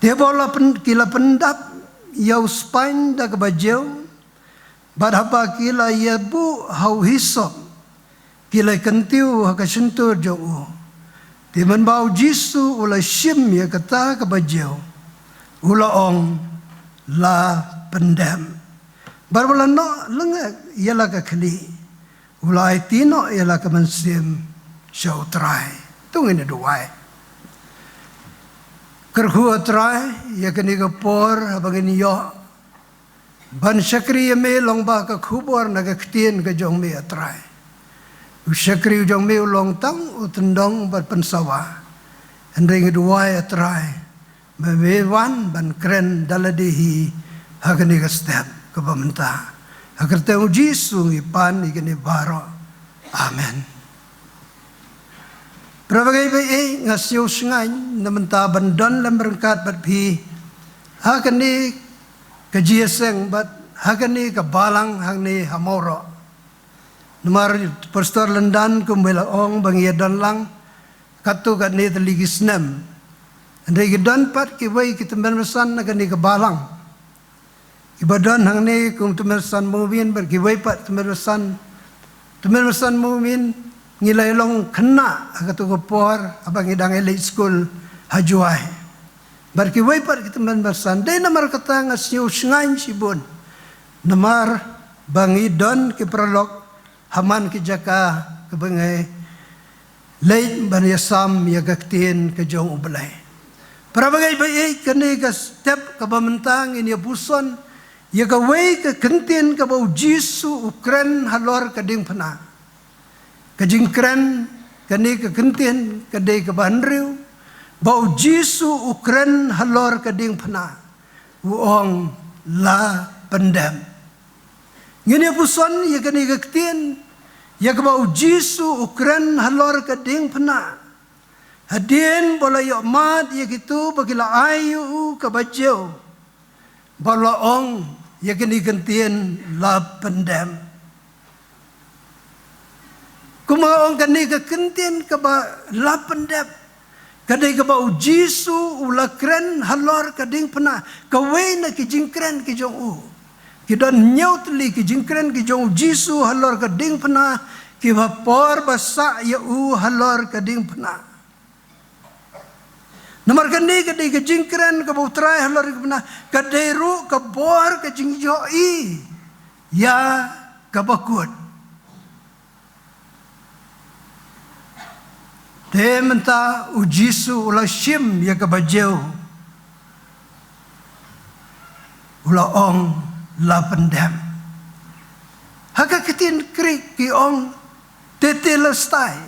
Te haba la pyn-, ki la pyndap ïa u spaiñ da kaba jiew, bad haba ki la ïa buh ha u hisop, ki la kyntiew ha ka shyntur jong u. Te mynba u Jisu u la shim ïa kata kaba jiew, u la ong, la pyndep. Bad u la noh lyngkhuh ïa la ka khlieh, u la aiti noh ïa la ka mynsiem sha U Trai. To ngin ïa duwai. Kyrkhu, A Trai, ïa kane ka por haba ngin ïoh ban shakri ïa me lyngba ka khubor na ka ktien ka jong me, A Trai. U shakri u jong me u long tang u tyndong bad pynsawa. Hynrei ngi duwai, A Trai, ba me wan ban kren da lade hi ha kane ka step kaba mynta. Ha ka kyrteng u Jisu ngi pan ïa kane baroh. Amen. Para bangeit, bangeit, nga sngew shngaiñ na mynta ban don lem ryngkat bad phi ha kane ka jingïaseng bad ha kane ka balang hangne ha Mawroh. Namar Pastor Lyndan kumba la ong ba ngi ïa don lang katto katne tylli ki snem. Hynrei ki don pat kiwei ki tymmen basan na kane ka balang, kiba don hangne kum tymmen basan Mawbyn bad kiwei pat tymmen basan Tymmen basan Mumin, ngi la ïa long khynnah ha kato ka por haba ngi dang ïa leit skul ha Jowai. Bad kiwei pat ki tymmen basan, dei namar kata nga sngew shngaiñ shibun. Namar ba ngi don ki paralok ha man ki jaka kaba ngi leit ban ïasam ïa ka ktien ka jong U Blei. Para bangeit ba ïeit, kane ka step kaba mynta ngin ïa puson ïa kawei ka kyntien kaba U Jisu u kren halor ka diengphna. Ka jingkren kane ka kyntien ka dei kaba hynriew, ba U Jisu u kren halor ka diengphna, u ong, "La pyndep." Ngin ïa puson ïa kane ka ktien, ïa kaba U Jisu u kren halor ka diengphna. Hadien ba la ïoh mad ïa kito ba ki la ai ïa u kaba jia, ba la ong ïa kane ka kyntien, "La pyndep." Kumba ong, kane ka kyntien kaba "La pyndep" ka dei kaba U Jisu u la kren halor ka diengphna. Kawei na ki jingkren ki jong u, ki don hynñiew tylli ki jingkren ki jong U Jisu halor ka diengphna, kiba por ba sah ïa u halor ka diengphna. Namar kane ka dei ka jingkren kaba U Trai halor ka diengphna, ka dei ruh ka bor ka jingïohi ïa kaba kut. Te mynta U Jisu u la shim ïa kaba jia, u la ong, "La pyndep." Ha ka ktien Grik ki ong, "Tetelestai."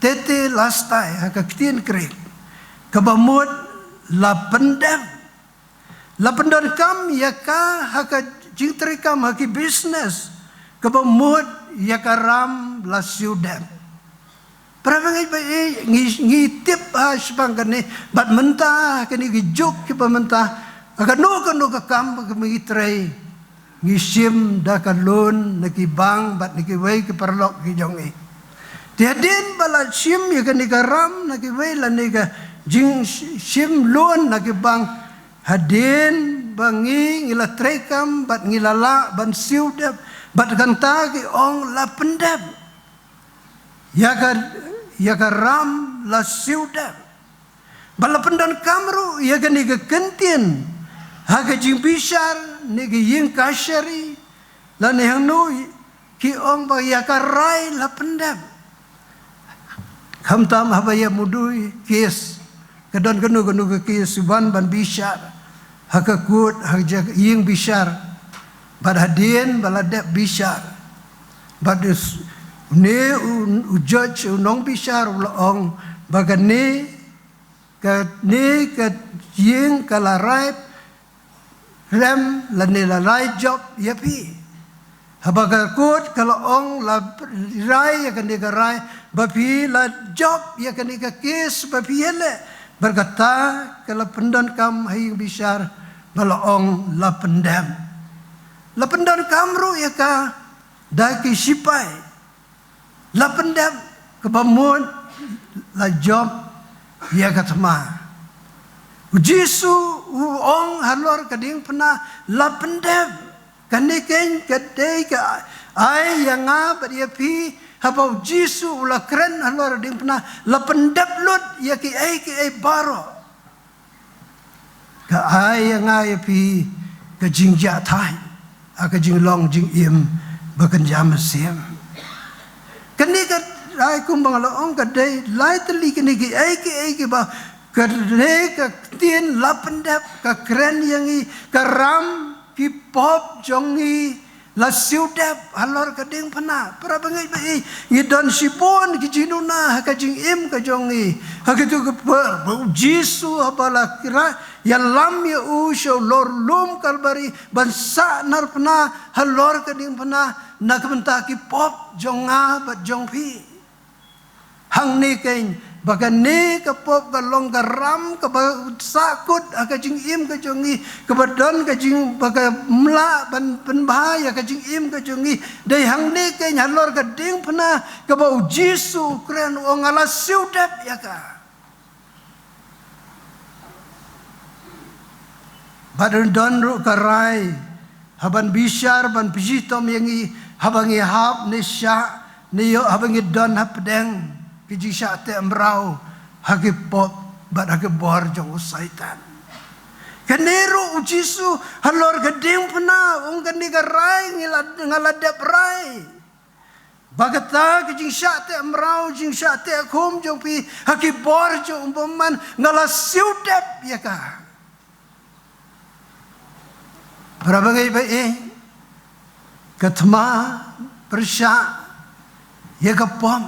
"Tetelestai" ha ka ktien Grik, kaba mut, "La pyndep." La pyndonkam ïa ka ha ka jingtrei kam ha ki business, kaba mut, "Ïa ka ram la siew dep." Para bangeit ba ïeit, ngi, ngi tip ha shaphang kane, bad mynta ha kine ki juk kiba mynta, ha kano kano ka kam ba ngi trei, ngi shim da ka loan na ki bank bad na kiwei ki paralok ki jong ngi. Te hadien ba la shim ïa kane ka ram na kiwei lane ka jingshim loan na ki bank, hadien ba ngi, ngi la trei kam bad ngi la lah ban siew dep, bad kata ki ong, "La pyndep." Ïa ka, ïa ka ram la siew dep. Ba la pyndonkam ruh ïa kane ka kyntien ha ka jingbishar ne ka ïing kashari, lane hangno, ki ong ba ïa ka rai la pyndep. Khamtam haba ïa mudui case, ka don kano kano ka case, u wan ban bishar ha ka court, ha ka ïing bishar. Bad hadien ba la dep bishar, bad u s-, une u, u judge, u nongbishar u la ong ba kane, kane ka ïing ka la rai rem lane la rai jop ïa phi. Haba ka court ka la ong la rai ïa kane ka rai ba phi la jop ïa kane ka case ba phi ïaleh, bad kata ka la pyndonkam ha ïing bishar ba la ong la pyndep. La pyndonkam ruh ïa ka da ki shipai. La pyndep kaba mut la jop ïa ka thma. U Jisu u ong halor ka diengphna, la pyndep. Kane keiñ ka dei ka ai ïa nga bad ïa phi, haba U Jisu u la kren halor ka diengphna, la pyndep lut ïa kiei kiei baroh. Ka ai ïa nga ïa phi ka jingjahthait ha ka jinglong jingim ba kynja mynsiem. Kane ka rai kumba nga la ong ka dei lai tylli kine kiei kiei kiba kane ka ktien la pyndep ka kren ïa ngi, ka ram ki pop jong ngi la siew dep halor ka diengphna. Para bangeit ba ïeit, ngi don shibun ki jingduna ha ka jingim ka jong ngi. Ha kito ki por ba U Jisu haba la kra ïalam ïa u sha u lor lum Kalbari ban sahnarphna halor ka diengphna na ka bynta ki pop jong nga bad jong phi. Hangne keiñ ba kane ka pop ka long ka ram kaba sahkut ha ka jingim ka jong ngi, kaba don ka jing, ba ka mlah ban pynbha ïa ka jingim ka jong ngi. Dei hangne keiñ halor ka diengphna kaba U Jisu u kren, u ong, nga la siew dep ïa ka. Bad un don ruh ka rai ha ban bishar, ban pynjhitom ïa ngi Haba ngi hap ne shah ne ïoh, haba ngi don hapdeng ki jingshah teh mraw ha ki pop bad ha ki bor jong u Soitan. Kane ruh u Jisu halor ka diengphna u ong, kane ka rai ngi la, nga la dep rai. Ba kata ka jingshah teh mraw, jingshah teh khum jong phi ha ki bor jong u bymman, nga la siew dep ïa ka. Para bangeit ba ïeit, ka thma pyrshah ïa ka pop,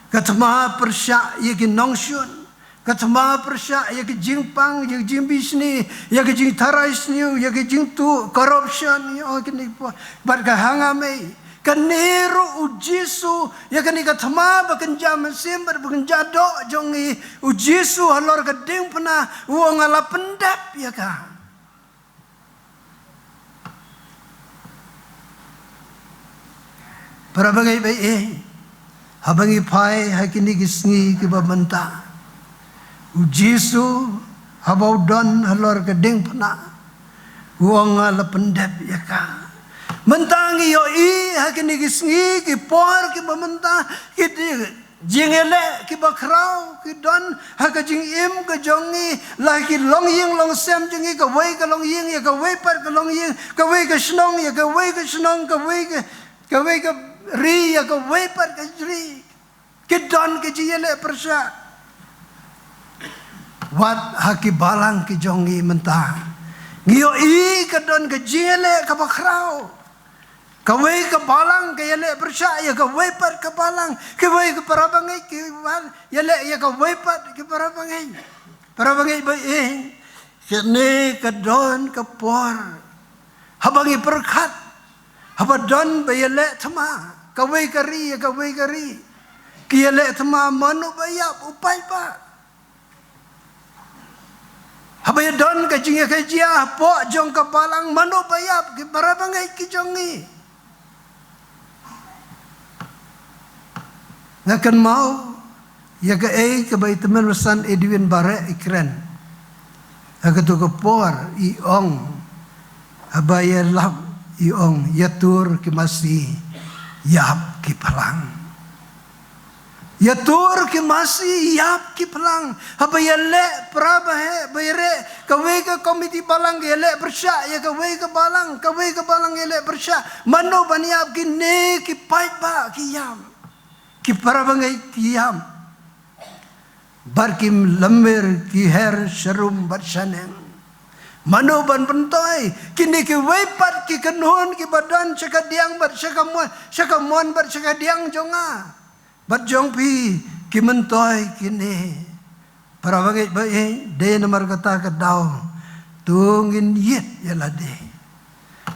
ka thma pyrshah ïa ki nongshun, ka thma pyrshah ïa ka jingpang, ïa ka jingbishni, ïa ka jingtharai sniew, ïa ka jingtuh, corruption, ïa kine ki por. Bad ka hangam ei, kane ruh u Jisu, ïa kane ka thma ba kynja mynsiem bad ba kynja doh jong ngi, u Jisu halor ka diengphna u ong, nga la pyndep ïa ka. Para bangeit ba ïeit, haba ngi phai ha kine ki sngi kiba mynta, u Jisu haba u don halor ka diengphna u ong, nga la pyndep ïa ka. Mynta ngi ïohi ha kine ki sngi ki por kiba mynta, ki di- jingïaleh kiba khraw ki don ha ka jingim ka jong ngi, la ki longïing longsem jong ngi, kawei ka longïing ïa kawei pat ka longïing, kawei ka shnong ïa kawei ka shnong, kawei ka, kawei ka ri ïa kawei pat ka ri. Ki don ka jingïaleh pyrshah. Wat ha ki balang ki jong ngi mynta, ngi ïohi ka don ka jingïaleh kaba khraw. Kawei ka balang ka ïaleh pyrshah ïa kawei pat ka balang, kawei ka para bangeit ki wan ïaleh ïa kawei pat ki para bangeit. Para bangeit ba ïeit, kane ka don ka por haba ngi pyrkhat, haba don ba ïaleh thma, kawei ka ri ïa kawei ka ri, ki ïaleh thma, mano ba ïap? U paidbah. Haba ïadon ka jingïakajia hapoh jong ka balang, mano ba ïap? Ki para bangeit ki jong ngi. Nga kynmaw ïa kaei kaba i tymmen basan Edwin Barrett i kren ha kato ka por, i ong, haba ïalap, i ong, ïatur ki masi, ïap ki phlang. Ïatur ki masi, ïap ki phlang. Haba ïaleh para baheh baheh, kawei ka komiti balang ka ïaleh pyrshah ïa kawei ka balang, kawei ka balang ïaleh pyrshah, mano ban ïap? Kine ki paidbah ki ïap, ki para bangeit ki ïap. Bad ki lymwir ki her sharum bad shaneng. Mano ban pynthoi? Kine kiwei pat ki kynhun kiba don sha kadiang bad sha kamon, sha kamon bad sha kadiang jong nga bad jong phi, ki myntoi kine. Para bangeit ba ïeit, dei namar kata ka daw to ngin ïit ïa lade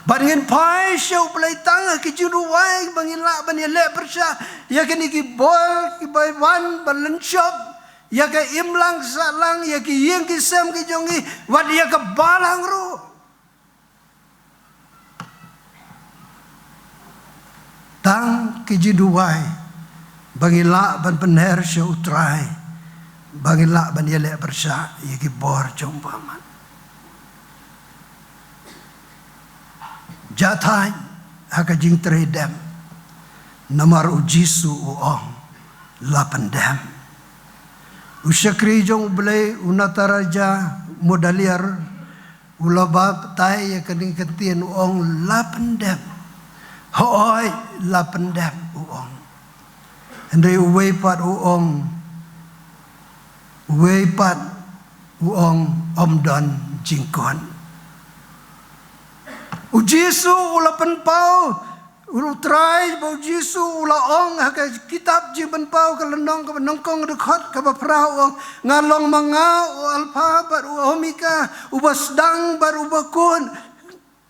bad ngin phai sha U Blei tang ha ki jingduwai ba ngin lah ban ïaleh pyrshah ïa kine ki bor kiba wan ban lynshop ïa ka imlang sahlang, ïa ki ïing ki sem ki jong ngi, wat ïa ka balang ruh. Tang ki jingduwai ba ngin lah ban pynher sha U Trai, ba ngin lah ban ïaleh pyrshah ïa ki bor jong U Blei. Jah thait ha ka jingtrei dem, namar U Jisu u ong, la pyndem. U shakri jong U Blei, u Nataraja Mudaliar, u la batai ïa kane ka ktien, u ong, la pyndem. Hooid, la pyndem, u ong. Hynrei uwei pat u ong, uwei pat u ong, ym don jingkut. U Jisu u la pynpaw, U Trai ba U Jisu u la ong ha ka kitab Jingpynpaw ka lynnong kaba nyngkong, dkhot kaba phra, u ong, nga long ma nga u Alpha bad u Omega, uba sdang bad uba kut.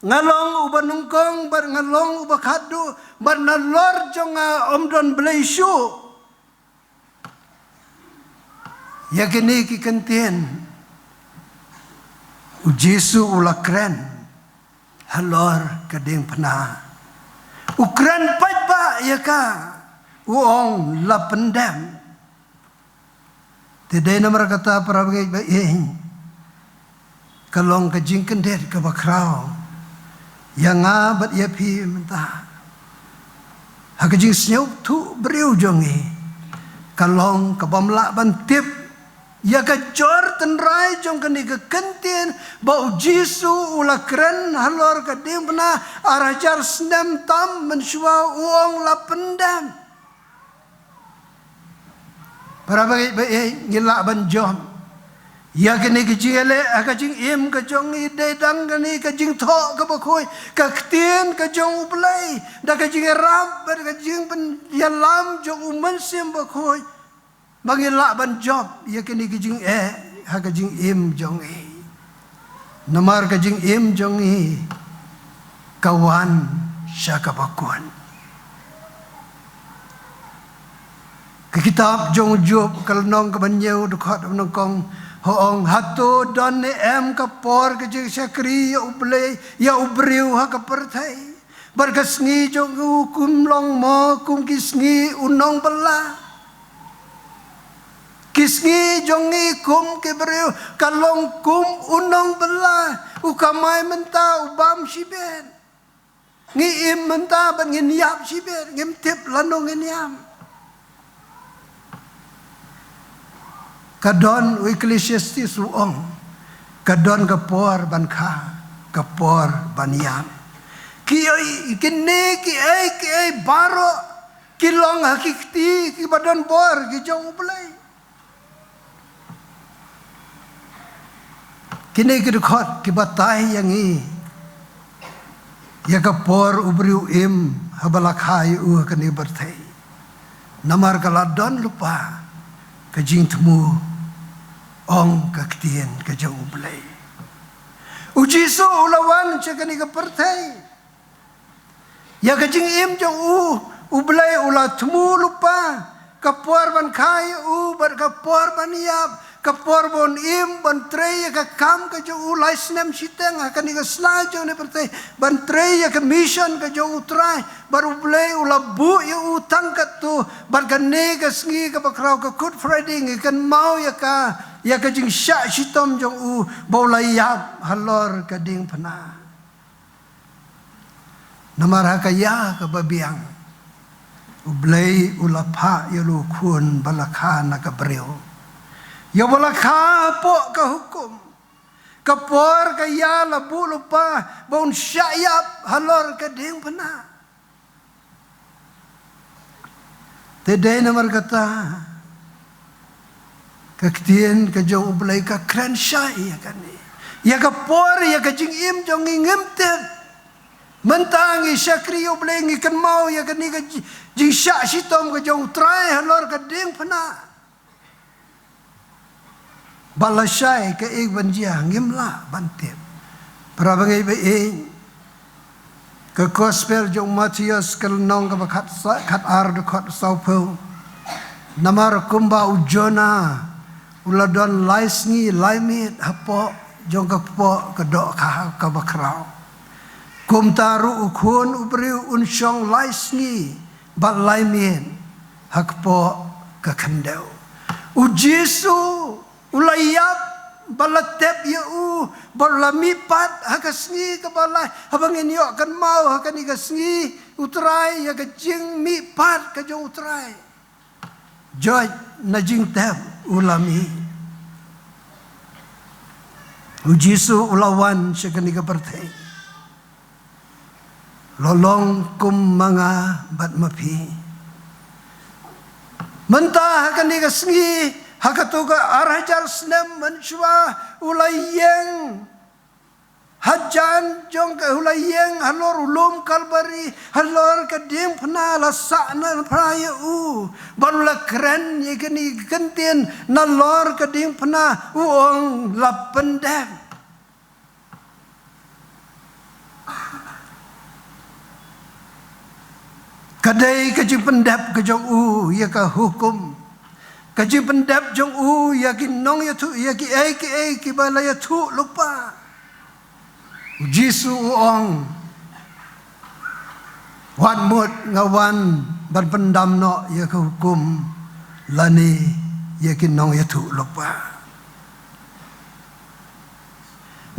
Nga long uba nyngkong bad nga long uba khatduh, bad nalor jong nga ym don blei shuh. Ïa kine ki ktien U Jisu u la kren halor ka diengphna. U kren paidbah ïa ka, u ong, la pyndem. Te dei namar kata, para bangeit ba ïeit, ka long ka jingkyndit kaba khraw ïa nga bad ïa phi mynta. Ha ka jingsngewthuh briew jong ngi, ka long ka bym lah ban tip ïa ka jor tynrai jong kane ka kyntien ba U Jisu u la kren halor ka diengphna ar hajar snem tam mynshuwa u ong la pyndem. Para bangeit baieit, ngi lah ban jop ïa kane ka jingïaleh ha ka jingim ka jong ngi dei dang kane ka jingthoh kaba khuid, ka ktien ka jong U Blei, da ka jingïarap bad ka jingpynïalam jong U Mynsiem Bakhuid, ba ngi lah ban jop ïa kane ka jingeh ha ka jingim jong ngi. Namar ka jingim jong ngi ka wan sha kaba kut. Ka kitab jong u Job ka lynnong kaba hynñiew dkhot ba nyngkong, ha ong, hato don ne em ka por ka jingshakri ïa U Blei, ïa u briew ha ka pyrthei? Bad ka sngi jong u kum long mo kum ki sngi u nongbylla? Ki sngi jong ngi kum ki briew ka long kum u nongbylla, u kamai mynta u bam shibit. Ngi im mynta bad ngin ïap shibit, ngim tip lano ngin ïam. Ka don, u Ecclesiastes u ong, ka don ka por ban kha, ka por ban ïap. Ki ei, kine ki ei ki ei baroh ki long ha ki kti kiba don bor ki jong U Blei. Kine ki dkhot ki batai ïa ngi ïa ka por u briew im haba la kha ïa u ha kane ka pyrthei. Namar ka la don lypa ka jingthmu, ong ka ktien ka jong U Blei. U Jisu u la wan sha kane ka pyrthei. Ïa ka jingim jong u, U Blei u la thmu lypa ka por ban kha ïa u bad ka por ban ïap, ka por ban im, ban trei ïa ka kam ka jong u lai snem shiteng ha kane ka sla jong ne pyrthei, ban trei ïa ka mission ka jong U Trai, bad U Blei u la buh ïa u tang katto, bad kane ka sngi kaba khraw, ka Good Friday, ngi kynmaw ïa ka, ïa ka jingshah shitom jong u ba u la ïap halor ka diengphna. Namar ha ka ïa kaba biang, U Blei u la phah ïa u Khun ba la kha na ka briew, ïa ba la kha hapoh ka hukum. Ka por ka ïa la buh lypa ba un shah ïap halor ka diengphna. Te dei namar kata ka ktien ka jong U Blei ka kren shai ïa kane. Ïa ka por, ïa ka jingim jong ngi ngim tip. Mynta ngi shakri ïa U Blei, ngi kynmaw ïa kane ka ji-, jingshah shitom ka jong U Trai halor ka diengphna. Ba lashai kaei ban jia ngim lah ban tip. Para bangeit baieit, ka Gospel jong u Mathaios ka lynnong kaba khat sa-, khat ar dkhot sawphew. Namar kumba u Jonah u la don lai sngi lai miet hapoh jong ka kpoh ka dohkha kaba khraw, kumta ruh u Khun u Briew un shong lai sngi bad lai miet ha kpoh ka khyndew. U Jisu u la ïap, ba la tep ïa u, ba la mihpat ha ka sngi kaba lai, haba ngin ïoh kynmaw ha kane ka sngi U Trai ïa ka jingmihpat ka jong U Trai. Joit na jingtep u la mih. U Jisu u la wan sha kane ka pyrthei. La long kum ma nga bad ma phi. Mynta ha kane ka sngi, ha kato ka ar hajar snem mynshuwa, u la ïeng hajan jong ka, u la ïeng halor u lum Kalbari, halor ka diengphna, la sahnarphna ïa u. Bad u la kren ïa kane ka ktien nalor ka diengphna, u ong la pyndep. Ka dei ka jingpyndep ka jong u ïa ka hukum. Ka jingpyndep jong u ïa ki nongïathuh, ïa kiei kiei kiba la ïathuh lypa. U Jisu u ong, wat mut nga wan ban pyndam noh ïa ka hukum lane ïa ki nongïathuh lypa.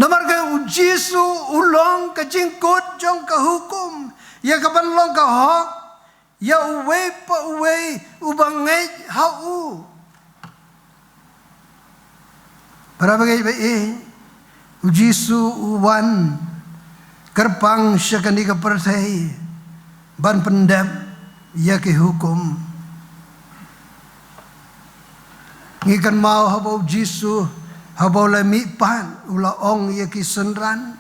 Namar ka U Jisu u long ka jingkut jong ka hukum, ïa ka ban long ka hok, ïa uwei pa uwei uba ngeit ha u. Para bangeit ba ïeit, u Jisu u wan kyrpang sha kane ka pyrthei ban pyndep ïa ki hukum. Ngi kynmaw haba u Jisu, haba u la mihpat, u la ong ïa ki synran,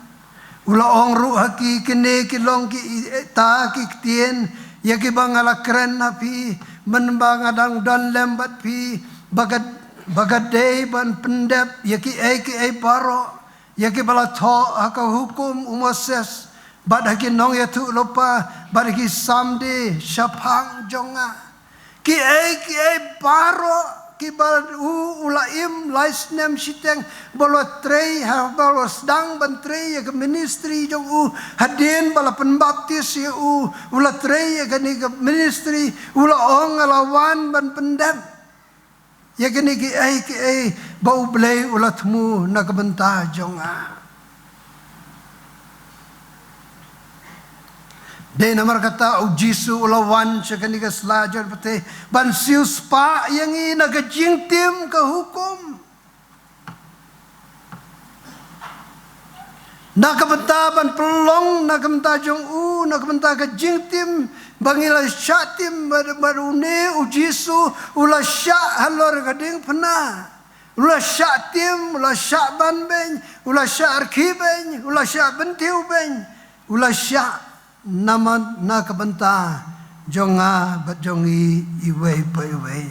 u la ong ruh ha ki, kine ki long kita ki ktien ïa kiba nga la kren ha phi, mynba nga dang don lem bad phi, ba ka, ba ka dei ban pyndep ïa kiei kiei baroh, ïa kiba la thoh ha ka hukum u Moses, bad ha ki nongïathuhlypa, bad ha ki samdi shaphang jong nga. Kiei kiei baroh kiba u, u la im lai snem shiteng, ba u la trei, haba u la sdang ban trei ïa ka ministry jong u, hadien ba la pynbaptis ïa u, u la trei ïa kane ka ministry, u la ong, nga la wan ban pyndep ïa kine kiei kiei ba U Blei u la thmu na ka bynta jong nga. Dei namar kata u Jisu u la wan sha kane ka sla jong ka pyrthei ban siewspah ïa ngi na ka jingtim ka hukum. Na ka bynta ban pynlong, na ka bynta jong u, na ka bynta ka jingtim ba ngi la shah tim, bad, bad une u Jisu u la shah halor ka diengphna. U la shah tim, u la shah banbeiñ, u la shah rkhie beiñ, u la shah bynthiew beiñ, u la shah namar na ka bynta jong nga bad jong ngi iwei pa iwei.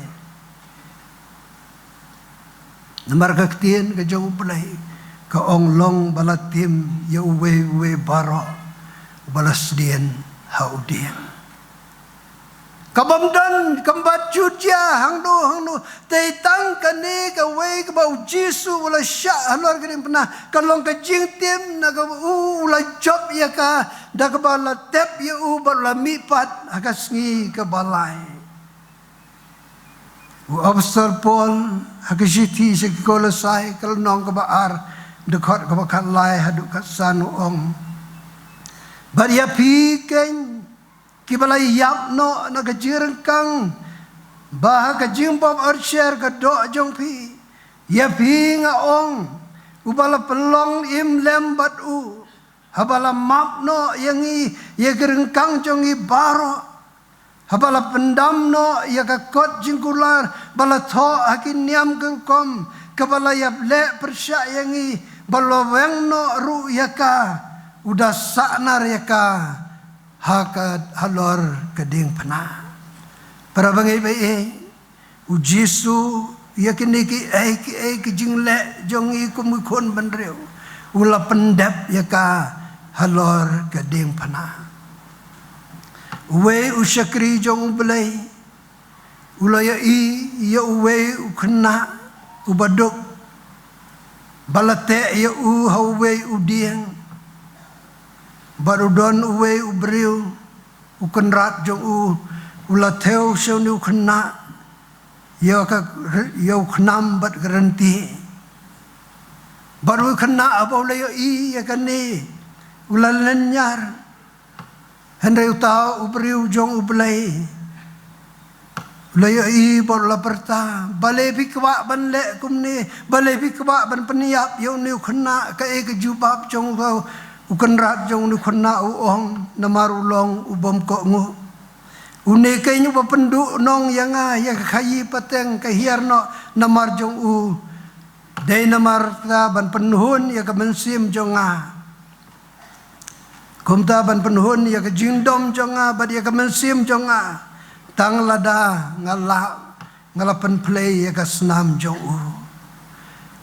Namar ka ktien ka jong U Blei ka ong, long ba la tim ïa uwei uwei baroh uba la sdien ha u dieng. Ka bym don, kam pat jut ïa hangno hangno, tei tang kane kawei kaba u Jisu u la shah halor ka diengphna, ka long ka jingtim na kaba u, u la jop ïa ka, da kaba la tep ïa u bad u la mihpat ha ka sngi kaba lai. U Apostol Paul ha ka shithi sha ki Kolosai, ka lynnong kaba ar, dkhot kaba khatlai haduh khatsan u ong: Bad ïa phi keiñ, kiba la ïap noh na ka jingryngkang ba ha ka jingbymshyrkhei ka doh jong phi, ïa phi nga ong, uba la pynlong im lem bad u, haba la map noh ïa ngi ïa ki ryngkang jong ngi baroh, haba la pyndam noh ïa ka kot jingkular ba la thoh ha ki niam ka rukom, kaba la ïaleh pyrshah ïa ngi, ba la weng noh ruh ïa ka, u da sahnar ïa ka ha ka, halor ka diengphna. Para bangeit ba ïeit, u Jisu, ïa kine kiei kiei ki jingleh jong ngi kum ki khun bynriew, u la pyndep ïa ka halor ka diengphna. Uwei u shakri jong U Blei u la ïohi ïa uwei u khynnah uba duk, ba la teh ïa u ha uwei u dieng. Bad u don uwei u briew, u kynrad jong u, u la thew sha une u khynnah ïa ka, ïa u khnam bad ka rynti. Bad u khynnah haba u la ïohi ïa kane, u la lynñiar. Hynrei uta u briew jong U Blei u la ïohi bad u la pyrta, balei phi kwah ban leh kumne, balei phi kwah ban pynïap ïa une u khynnah? Kaei ka jubab jong u, u kynrad jong une u khynnah? U ong, namar u long u bym kohnguh. Une keiñ uba pynduhnong ïa nga, ïa ka khaïi pateng ka hiar noh namar jong u. Dei namar kata ban pynhun ïa ka mynsiem jong nga. Kumta ban pynhun ïa ka jingdom jong nga bad ïa ka mynsiem jong nga, tang lada nga la, nga la pynplei ïa ka snam jong u.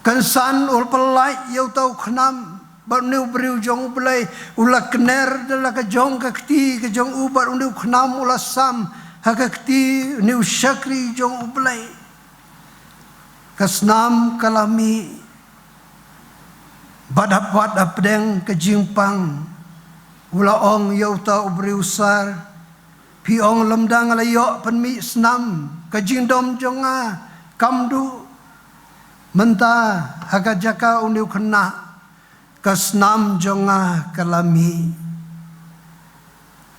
Kynsan u la pyllait ïa uta u khnam, bad une u briew jong U Blei u la kner da la ka jong ka kti ka jong u, bad une u khnam u la sam ha ka kti une u shakri jong U Blei. Ka snam ka la mih. Bad hap wat hapdeng ka jingpang u la ong ïa uta u briew sar, phi ong lymda nga la ïoh pynmih snam, ka jingdom jong nga kam duh. Mynta ha ka jaka une u khynnah, ka snam jong nga ka la mih.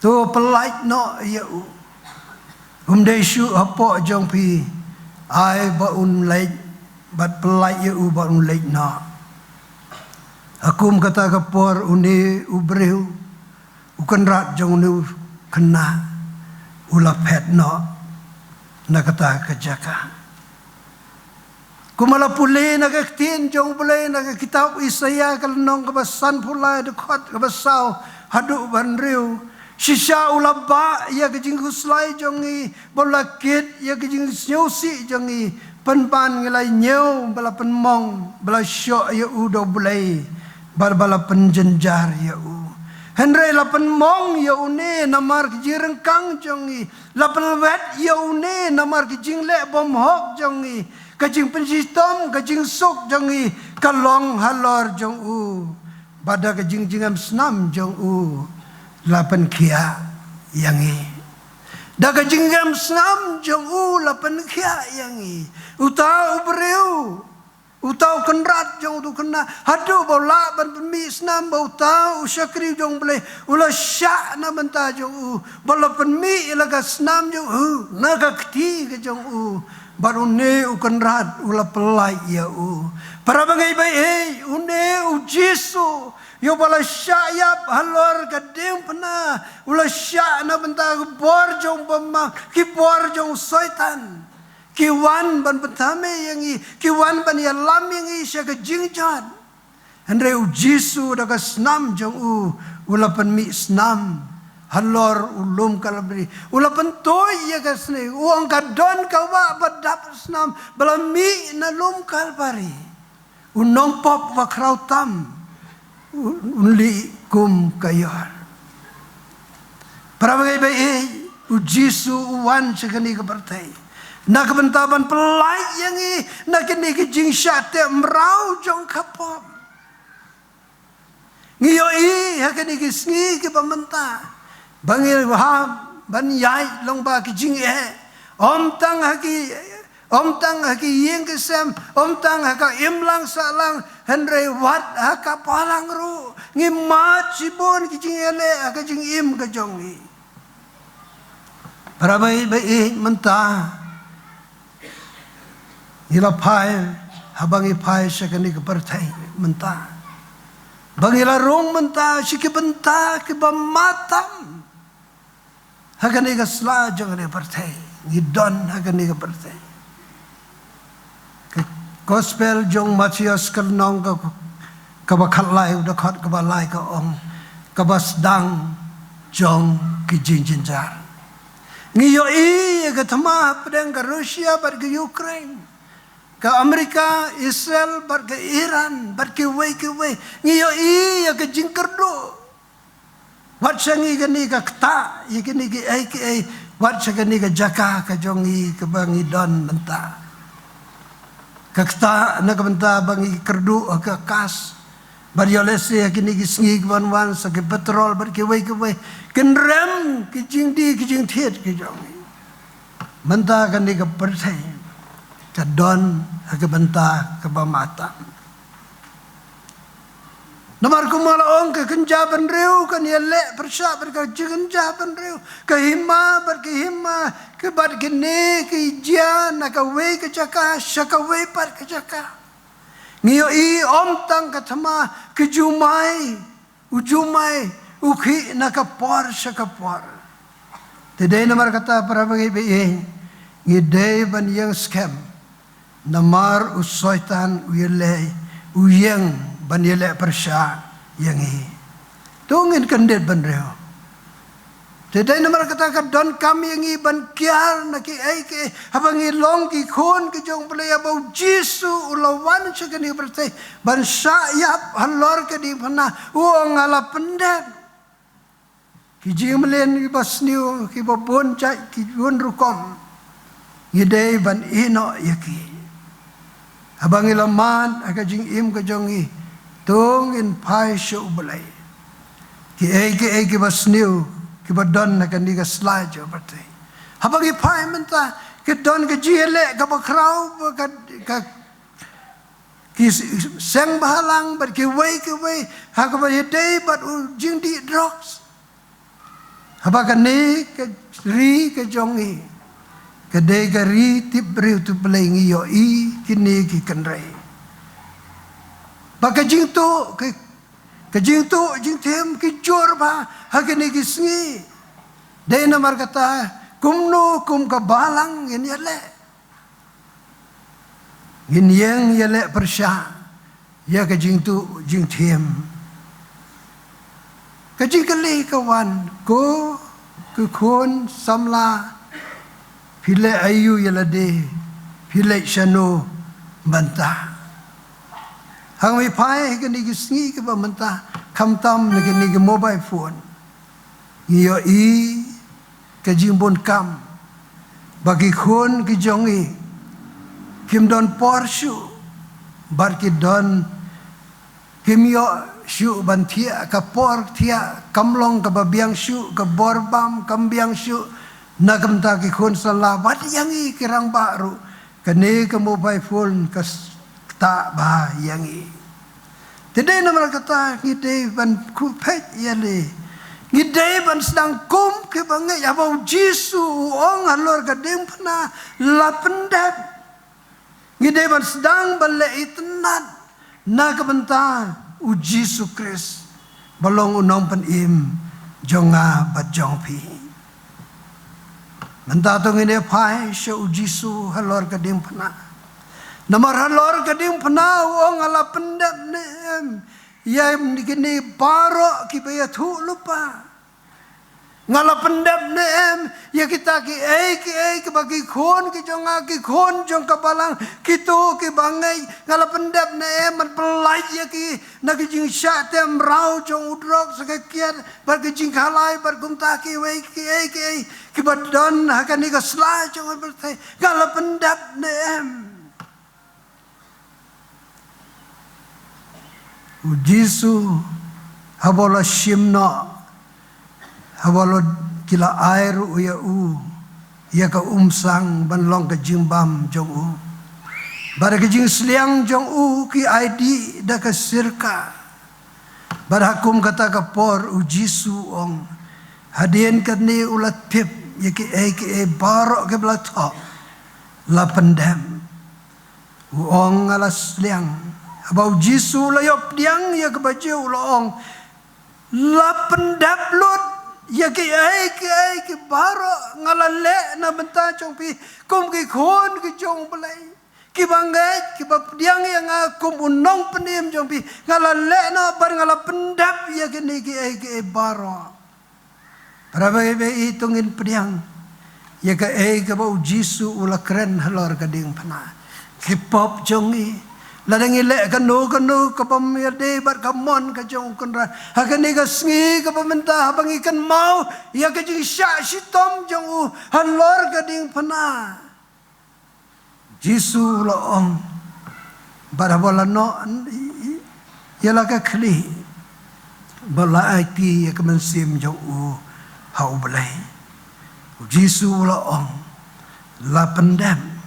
To pyllait noh ïa u. Kum dei shuh hapoh jong phi, ai ba un leit, bad pyllait ïa u ba un leit noh. Ha kum kata ka por une u briew, u kynrad jong une u khynnah, u la phet noh na kata ka jaka. Kumba la pule na ka ktien jong U Blei na ka kitab Isaïah ka lynnong kaba sanphew lai, dkhot kaba saw haduh ba hynriew. Shisha u la bah ïa ka jingkhuslai jong ngi, ba u la kit ïa ka jingsngewsih jong ngi, pynban ngi la ñiew ba la pynmong, ba la shoh ïa u da U Blei, bad ba la pynjynjar ïa u. Hynrei la pynmong ïa une namar ka jingryngkang jong ngi, la pynwet ïa une namar ka jingleh bymhok jong ngi, ka jingpynshitom, ka jingsuk jong ngi, ka long halor jong u. Bad da ka jingjngem snam jong u la pynkhiah ïa ngi. Da ka jingjngem snam jong u la pynkhiah ïa ngi. Uta u briew, uta u kynrad jong uta u khynnah, haduh ba u lah ban pynmih snam ba uta u shakri jong U Blei u la shah na bynta jong u, ba la pynmih ïa la ka snam jong u na ka kti ka jong u. Bad une u kynrad u la pyllait ïa u. Para bangeit ba ïeit, une u Jisu, ïa uba la shah ïap halor ka diengphna, u la shah na bynta ki bor jong u bymman, ki bor jong u Soitan. Ki wan ban pyntame ïa ngi, ki wan ban ïalam ïa ngi sha ka jingjot. Hynrei u Jisu da ka snam jong u, u la pynmih snam halor u lum Kalbari. U la pyntuid ïa ka snam, u ong ka don ka wah ba dap snam ba la mih na lum Kalbari. U nongpop ba khraw tam, u, un lih kum ka ïor. Para bangeit ba ïeit, u Jisu u wan sha kane ka pyrthei na ka bynta ban pyllait ïa ngi na kane ka jingshah teh mraw jong ka pop. Ngi ïohi ha kane ka sngi kaba mynta ba ngi hap ban ïaid lyngba ka jingeh, ym tang ha ki, ym tang ha ki ïing ki sem, ym tang ha ka imlang sahlang, hynrei wat ha ka balang ruh ngi mad shibun ki jingeh leh ha ka jingim ka jong ngi. Para bangeit ba ïeit, mynta ngi la phai, haba ngi phai sha kane ka pyrthei mynta, ba ngi la rung mynta sha ki bynta kiba ma tam ha kane ka sla jong kane ka pyrthei. Ngi don ha kane ka pyrthei. Ka Gospel jong Mathaios ka lynnong ka, kaba khatlai, u dkhot kaba lai ka ong, kaba sdang jong ki jingjynjar. Ngi ïohi ïa ka thma hapdeng ka Russia bad ka Ukraine, ka Amerika, Israel bad ka Iran bad kiwei kiwei. Ngi ïohi ïa ka jingkyrduh wat sha ngi kane ka ktah, ïa kine kiei kiei, wat sha kane ka jaka ka jong ngi kaba ngi don mynta. Ka ktah na ka bynta ba ngi kyrduh ha ka kas, bad ïoh lehse ha kine ki sngi kiban wan sa ki petrol bad kiwei kiwei kin rem ki jingdie ki jingthied ki jong ngi. Mynta kane ka pyrthei ka don ha ka bynta kaba ma tam. Namar kumba la ong, ka kynja bynriew kan ïaleh pyrshah bad ka jingkynja bynriew, ka hima bad ka hima, ka bad kine ki jia na kawei ka jaka sha kawei pat ka jaka. Ngi ïohi ym tang ka thma, ka jumai, u jumai u khih na ka por sha ka por. Te dei namar kata, para bangeit ba ïeit, ngi dei ban ïeng skhem. Namar u Soitan u ïaleh, u ïeng ban ïaleh pyrshah ïa ngi. To ngin kyndit bynriew. Te dei namar kata ka donkam ïa ngi ban kiar na kiei kiei, haba ngi long ki khun ki jong U Blei, haba u Jisu u la wan sha kane ka pyrthei ban shah ïap halor ka diengphna, u ong, nga la pyndep. Ki jingmlien kiba sniew, kiba bun jait, ki bun rukom, ngi dei ban ïehnoh ïa ki. Haba ngi la mad ha ka jingim ka jong ngi, to ngin phai sha U Blei. Kiei kiei kiba sniew kiba don ha kane ka sla jong ka pyrthei, haba ngi phai mynta, ki don ka jingïaleh kaba khraw, ka, ka ki seng bhalang bad kiwei kiwei, ha kaba ïadei bad u jingdih drugs. Haba kane ka ri ka jong ngi Ka dei ka ri tip briew tip Blei, ngi ïohi kine ki kynrei. Ba ka jingtuh, ka, ka jingtuh jingthem ki jur bha ha kine ki sngi. Dei namar kata, kumno kum ka balang ngin ïaleh. Ngin ïeng ïaleh pyrshah ïa ka jingtuh jingthem. Ka jingkylli ka wan, ko ki khun samla, phi leh aïu ïa lade, phi leit shano mynta? Hangne phai ha kine ki sngi kiba mynta, khamtam na kine ki mobile phone, ngi ïohi ka jingbun kam ba ki khun ki jong ngi kim don por shuh, bad ki don, kim ïoh shuh ban thiah, ka por thiah kam long kaba biang shuh, ka bor bam kam biang shuh na ka bynta ki khun samla, bad ïa ngi ki rangbah ruh. Kane ka mobile phone ka s-, ktah bha ïa ngi. Te dei namar kata ngi dei ban khuid peit ïaleh. Ngi dei ban sdang kum kiba ngeit, haba U Jisu u ong halor ka diengphna, la pyndep. Ngi dei ban sdang ban leh itynnad na ka bynta U Jisu Khrist, ba long U Nongpynim jong nga bad jong phi. Mynta to ngin ïa phai sha U Jisu halor ka diengphna. Namar halor ka diengphna u ong, nga la pyndep ne em ïa kine baroh kiba ïathuhlypa? Nga la pyndep ne em ïa kita kiei kiei kiba ki khun ki jong nga, ki khun jong ka balang, kito kiba ngeit? Nga la pyndep ne em ban pyllait ïa ki na ka jingshah teh mraw jong u drok, sa ka kiad, bad ka jingkhalai, bad kumta kiwei kiei kiei kiba don ha kane ka sla jong ka pyrthei? Nga la pyndep ne em? U Jisu, haba u la shim noh, haba u la, ki la ai ruh ïa u ïa ka umsang ban long ka jingbam jong u, bad da ka jingsliang jong u ki ai dih da ka sirka. Bad ha kum kata ka por U Jisu u ong, hadien kane u la tip ïa kiei kiei baroh kiba la thoh, la pyndep. U ong, nga la sliang. Haba U Jisu u la ïoh pdiang ïa kaba jia, u la ong, la pyndep lut ïa kiei kiei ki baroh nga la leh na bynta jong phi, kum ki khun ki jong U Blei, kiba ngeit, kiba pdiang ïa nga kum U Nongpynim jong phi. Nga la leh noh bad nga la pyndep ïa kine kiei kiei baroh. Para bangeit, bangeit, to ngin pdiang ïa kaei kaba U Jisu u la kren halor ka diengphna. Ki pop jong ngi, lada ngi leh kano kano kaba ym ïadei bad ka mon ka jong U Kynrad, ha kane ka sngi kaba mynta, haba ngi kynmaw ïa ka jingshah shitom jong u halor ka diengphna. Jisu u la ong, bad haba la noh ïa la ka khlieh, bad la aiti ïa ka mynsiem jong u ha U Blei, U Jisu u la ong, la pyndep.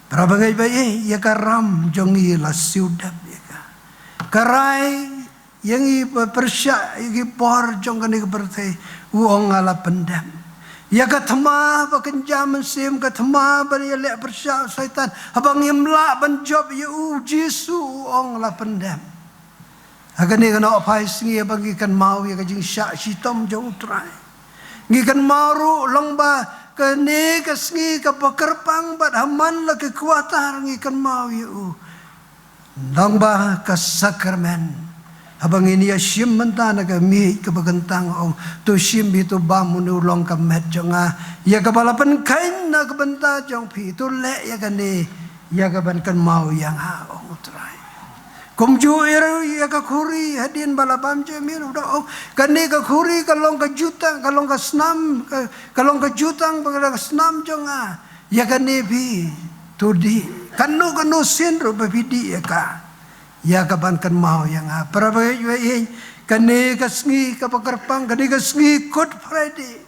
Para bangeit, bangeit, ïa ka ram jong ngi la siew dep ïa ka. Ka rai ïa ngi ba pyrshah ïa ki bor jong kane ka pyrthei, u ong, nga la pyndep. Ïa ka thma ba kynja mynsiem, ka thma ba ïaleh pyrshah u Soitan, haba ngim lah ban jop ïa u, U Jisu u ong, la pyndep. Ha kane ka nohphai sngi, haba ngi kynmaw ïa ka jingshah shitom jong U Trai, ngi kynmaw ruh long ba kane ka sngi kaba kyrpang bad ha man la ki quarter ngi kynmaw ïa u. Nang ba ka sakramen, haba ngin ïa shim mynta na ka miej kaba kyntang, ong, to shim hi, to bam, une u long ka met jong nga, ïa kaba la pynkheiñ na ka bynta jong phi, to leh ïa kane ïa ka ban kynmaw ïa nga, ong U Trai. Kumjuh ruh ïa ka khuri, hadien ba la bam jingmut, u da ong, kane ka khuri ka long ka jutang, ka long ka snam, ka, ka long ka jutang bad ka snam jong nga. Ïa kane phi to dih, kano kano sien ruh ba phi dih ïa ka, ïa ka ban kynmaw ïa nga. Para bangeit, bangeit, kane ka sngi kaba kyrpang, kane ka sngi Good Friday,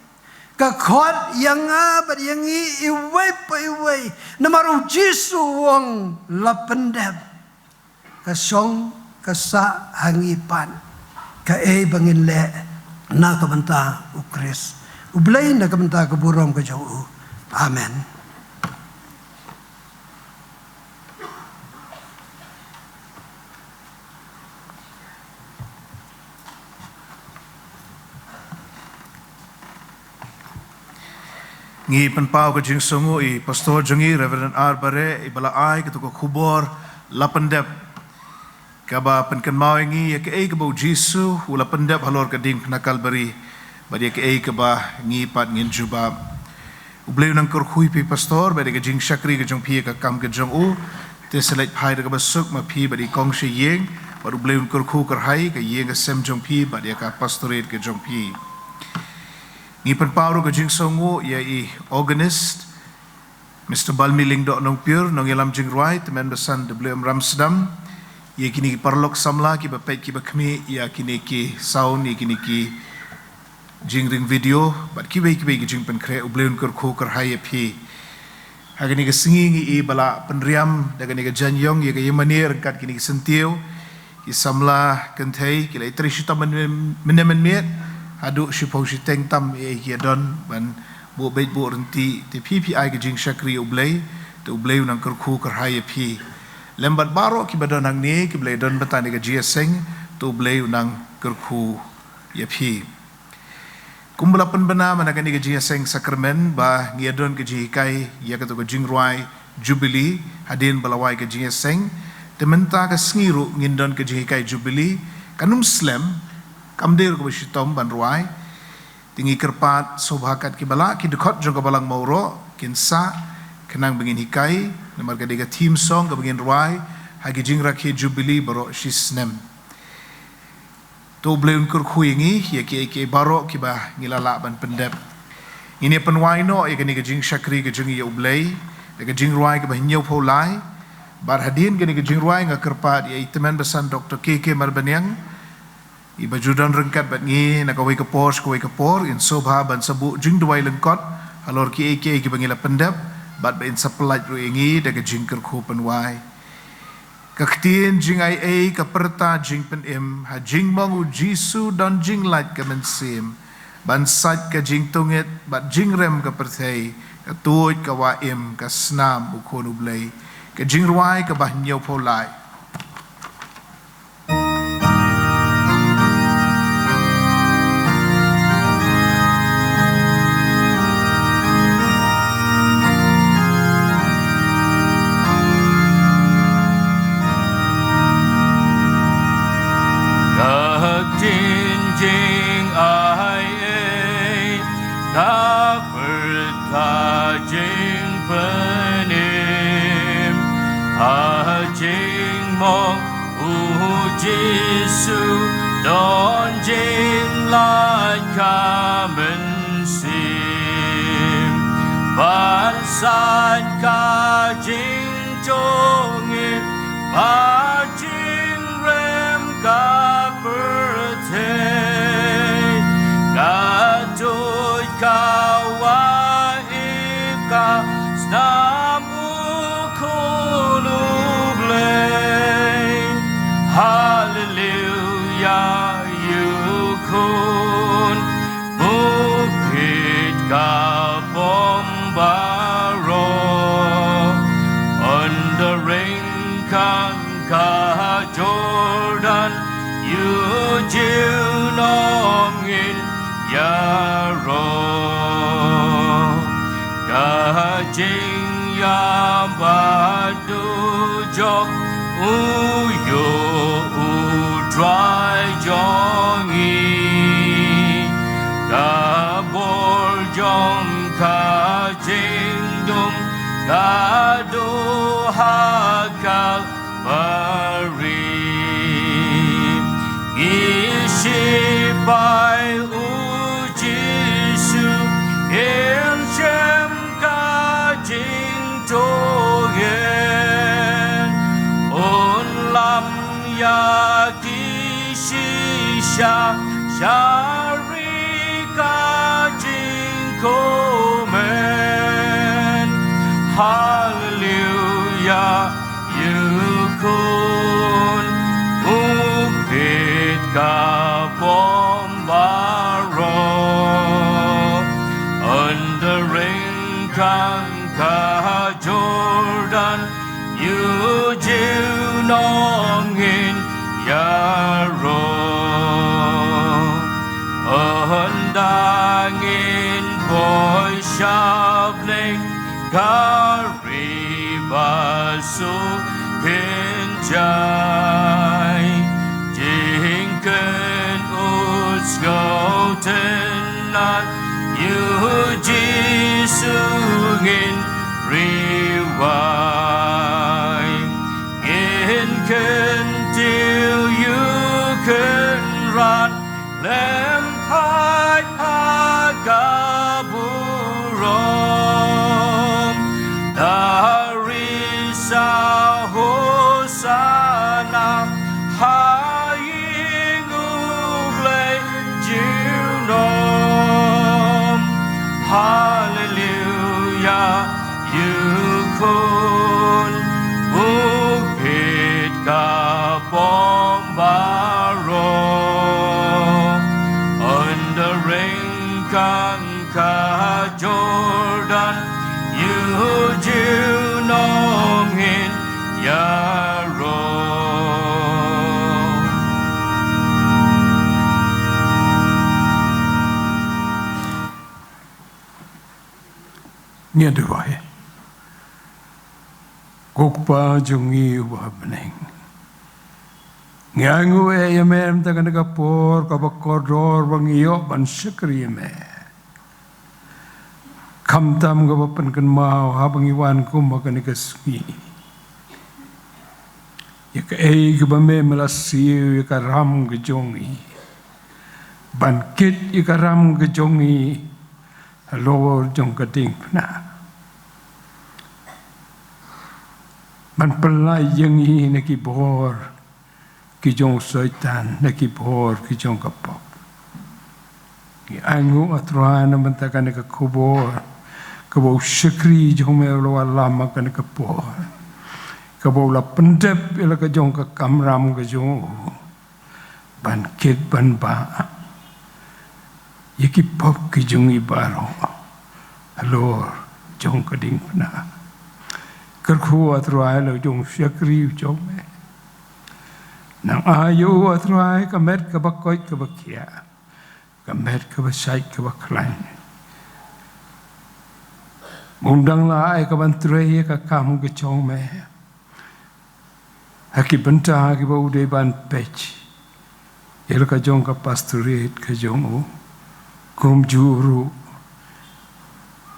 ka khot ïa nga bad ïa ngi iwei pa iwei. Namar U Jisu u ong, la pyndep. Ka shong ka sah ha ngi pat kaei ba ngin leh na ka bynta U Khrist U Blei, na ka bynta ka burom ka jong u. Amen. Ngi pynpaw ka jingsngewnguh ïa i pastor jong ngi, Reverend R Bareh, iba la ai kato ka khubor la pyndep, kaba pynkynmaw ïa ngi ïa kaei kaba U Jisu u la pyndep halor ka diengphna Kalbari, bad ïa kaei kaba ngi pat ngin jubab. U Blei un nang kyrkhu ïa phi pastor, bad ïa ka jingshakri ka jong phi ïa ka kam ka jong u. Te sa leit phai da kaba suk ma phi bad i kong sha ïing, bad U Blei un kyrkhu kyrhai ïa ka ïing ka sem jong phi bad ïa ka pastorate ka jong phi. Ngi pynpaw ruh ka jingsngewnguh ïa i organist, Mister Balmi Lyngdoh Nongpyiur, nongïalam jingrwai, Tymmen Basan W M Ramsdam, ïa kine ki paralok samla kiba peit kiba khmih ïa kine ki sound, ïa kine ki jingring video, bad kiwei kiwei ki jingpynkhreh. U Blei un kyrkhu kyrhai ïa phi. Ha kane ka sngi ngi i ba la pynriam da kane ka jaiñïong ïa ka ïingmane ryngkat kine ki syntiew, ki samla kynthei, ki la ïatrei shitom mynne mynmiet haduh shiphew shiteng tam ïa ki ïa don ban buh beit buh ryntih. Te phi phi ai ka jingshakri ïa U Blei, te U Blei un nang kyrkhu kyrhai ïa phi. Lem bad baroh kiba don hangne kiba la ïadon bynta ïa ka jingïaseng, te U Blei un nang kyrkhu ïa phi. Kumba la pynbna mynta kane ka jingïaseng sakramen ba ngi ïadon ka jinghikai ïa kato ka jingrwai Jubilee hadien ba la wai ka jingïaseng, te mynta ka sngi ruh ngin don ka jinghikai Jubilee. Kan ym slem, kam dei ruh kaba shitom ban rwai. Te ngi kyrpad sngewbha kat kiba lah ki dkhot jong ka Balang Mawroh kin sah khnang ba ngin hikai, namar ka dei ka theme song kaba ngin rwai ha ki jingrakhe Jubilee baroh shisnem. To U Blei un kyrkhu ïa ngi ïa kiei kiei baroh kiba ngi la lah ban pyndep. Ngin ïa pynwai noh ïa kane ka jingshakri ka jong ngi ïa U Blei da ka jingrwai kaba hynñiewphew lai. Bad hadien kane ka jingrwai nga kyrpad ïa i Tymmen Basan Doctor K K Marbaniang, iba ju don ryngkat bad ngi na kawei ka por sha kawei ka por, in sngewbha ban sa buh jingduwai lyngkot halor kiei kiei kiba ngi la pyndep, bad ba in sa pyllait ruh ïa ngi da ka jingkyrkhu pynwai. Ka ktien jingaiei ka pyrta jingpynim, ha jingmong U Jisu don jinglait ka mynsiem, ban sait ka jingtngit bad jingrem ka pyrthei, ka tuid ka wah im ka snam U Khun U Blei. Ka jingrwai kaba hynñiewphew lai. Ka ktien jingaiei ka pyrta jingpynim, ha jingmong U Jisu don jinglait ka mynsiem, ban sait ka jingtngit bad jingrem ka pyrthei, ka tuid ka wah im ka snam U Khun U Blei. Haleluia, ïa U Khun, buh kit ka bym baroh, yn da ryngkang ka Jordan, ïa u junom ngin ïaroh. Ka jingïabad dujok u ïoh U Trai jong ngi, ka bor jong ka jingdum ka duh ha ka Mari. Ngi sipai U Jisu, ngin shem ka jingtngen, un lam ïa ki shisha, shari ka jingkmen. Haleluia, ïa Tang ka Jordan, ïa u junom ngin ïaroh. Ynda ngin poi sha bneng, ka ri ba suk kynjai. Jingkynmaw sngewtynnat, ïa u Jisu ngin riewai. Ngin kyntiew ïa u Kynrad lem pait ha ka burom. Da ri sa Hosana ha ïing u Blei junom. Haleluya, ïa u Khun bukit ka pom baroh. Ynda ryngkat ka Jordan, ïa u junom ngin ïaroh. Ngin duwai. Ko Kpa jong ngi uba ha bneng, ngi ainguh ïa me mynta kane ka por kaba kordor ba ngi ïoh ban shakri ïa me. Khamtam kaba pynkynmaw haba ngi wan kum ha kane ka sngi, ïa kaei kaba me me la siew ïa ka ram ka jong ngi, ban kit ïa ka ram ka jong ngi halor jong ka diengphna, ban pyllait ïa ngi na ki bor ki jong u Soitan, na ki bor ki jong ka pop. Ngi ainguh, A Trai, na bynta kane ka khubor kaba u shakri jong me u la wallam ha kane ka por, kaba u la pyndep ïa la ka jong ka kamram ka jong u ban kit ban bah ïa ki pop ki jong ngi baroh halor jong ka diengphna. Kyrkhu, A Trai, la u jong u shakri u jong me. Nang ai ïa u, A Trai, ka met kaba koit kaba khiah, ka met kaba shait kaba khlaiñ. Bun dang la ai ka ban trei ïa ka kam ka jong me ha ki bynta kiba u dei ban peit ïa la ka jong ka pastorate ka jong u, kumjuh ruh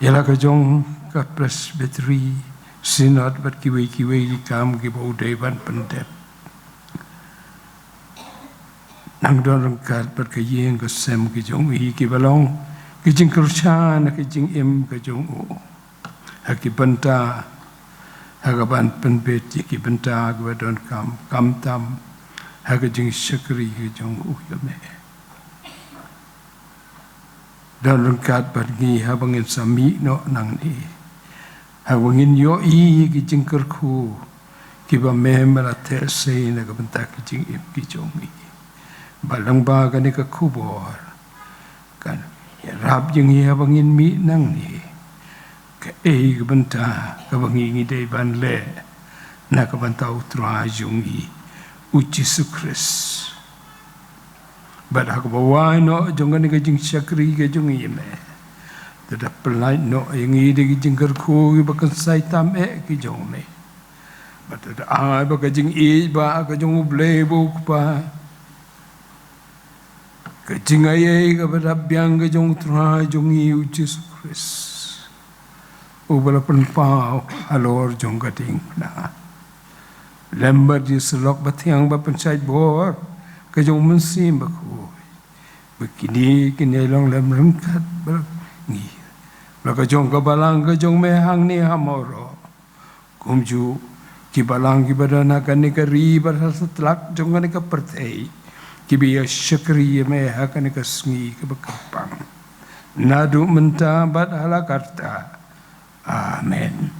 ïa la ka jong ka presbytery, synod bad kiwei kiwei ki kam kiba u dei ban pyndep. Nang don ryngkat bad ka ïing ka sem ka jong i, kiba long ka jingkyrshan ha ka jingim ka jong u, ha ki bynta, ha ka ban pynbeit ïa ki bynta kiba donkam, khamtam ha ka jingshakri ka jong u ïa me. Don ryngkat bad ngi haba ngin sa mih noh nangne, haba ngin ïohi ïa ki jingkyrkhu kiba me me la theh sei na ka bynta ki jingim ki jong ngi. Ba lyngba kane ka khubor kan ïarap ïa ngi haba ngin mih nangne, kaei ka bynta kaba ngi ngi dei ban leh na ka bynta U Trai jong ngi, U Jisu Khrist. Bad ha kaba wai noh jong kane ka jingshakri ka jong ngi ïa me, to da pyllait noh ïa ngi da ki jingkyrkhu kiba kynsai tam eh ki jong me. Bad to da ai ba ka jingïeit ba ka jong U Blei ba U Kpa, ka jingaiei kaba dap biang ka jong U Trai jong ngi U Jisu Khrist, uba la pynpaw halor jong ka diengphna, lem bad ki syllok bathiang ba pynshait bor ka jong U Mynsiem Bakhuid, ba kine kin ïai long lem ryngkat bad ngi, ba la ka jong ka balang ka jong me hangne ha Mawroh, kumjuh ki balang kiba don ha kane ka ri bad ha satlak jong kane ka pyrthei, kiba ïa shakri ïa me ha kane ka sngi kaba kyrpang, naduh mynta bad hala karta. Amen.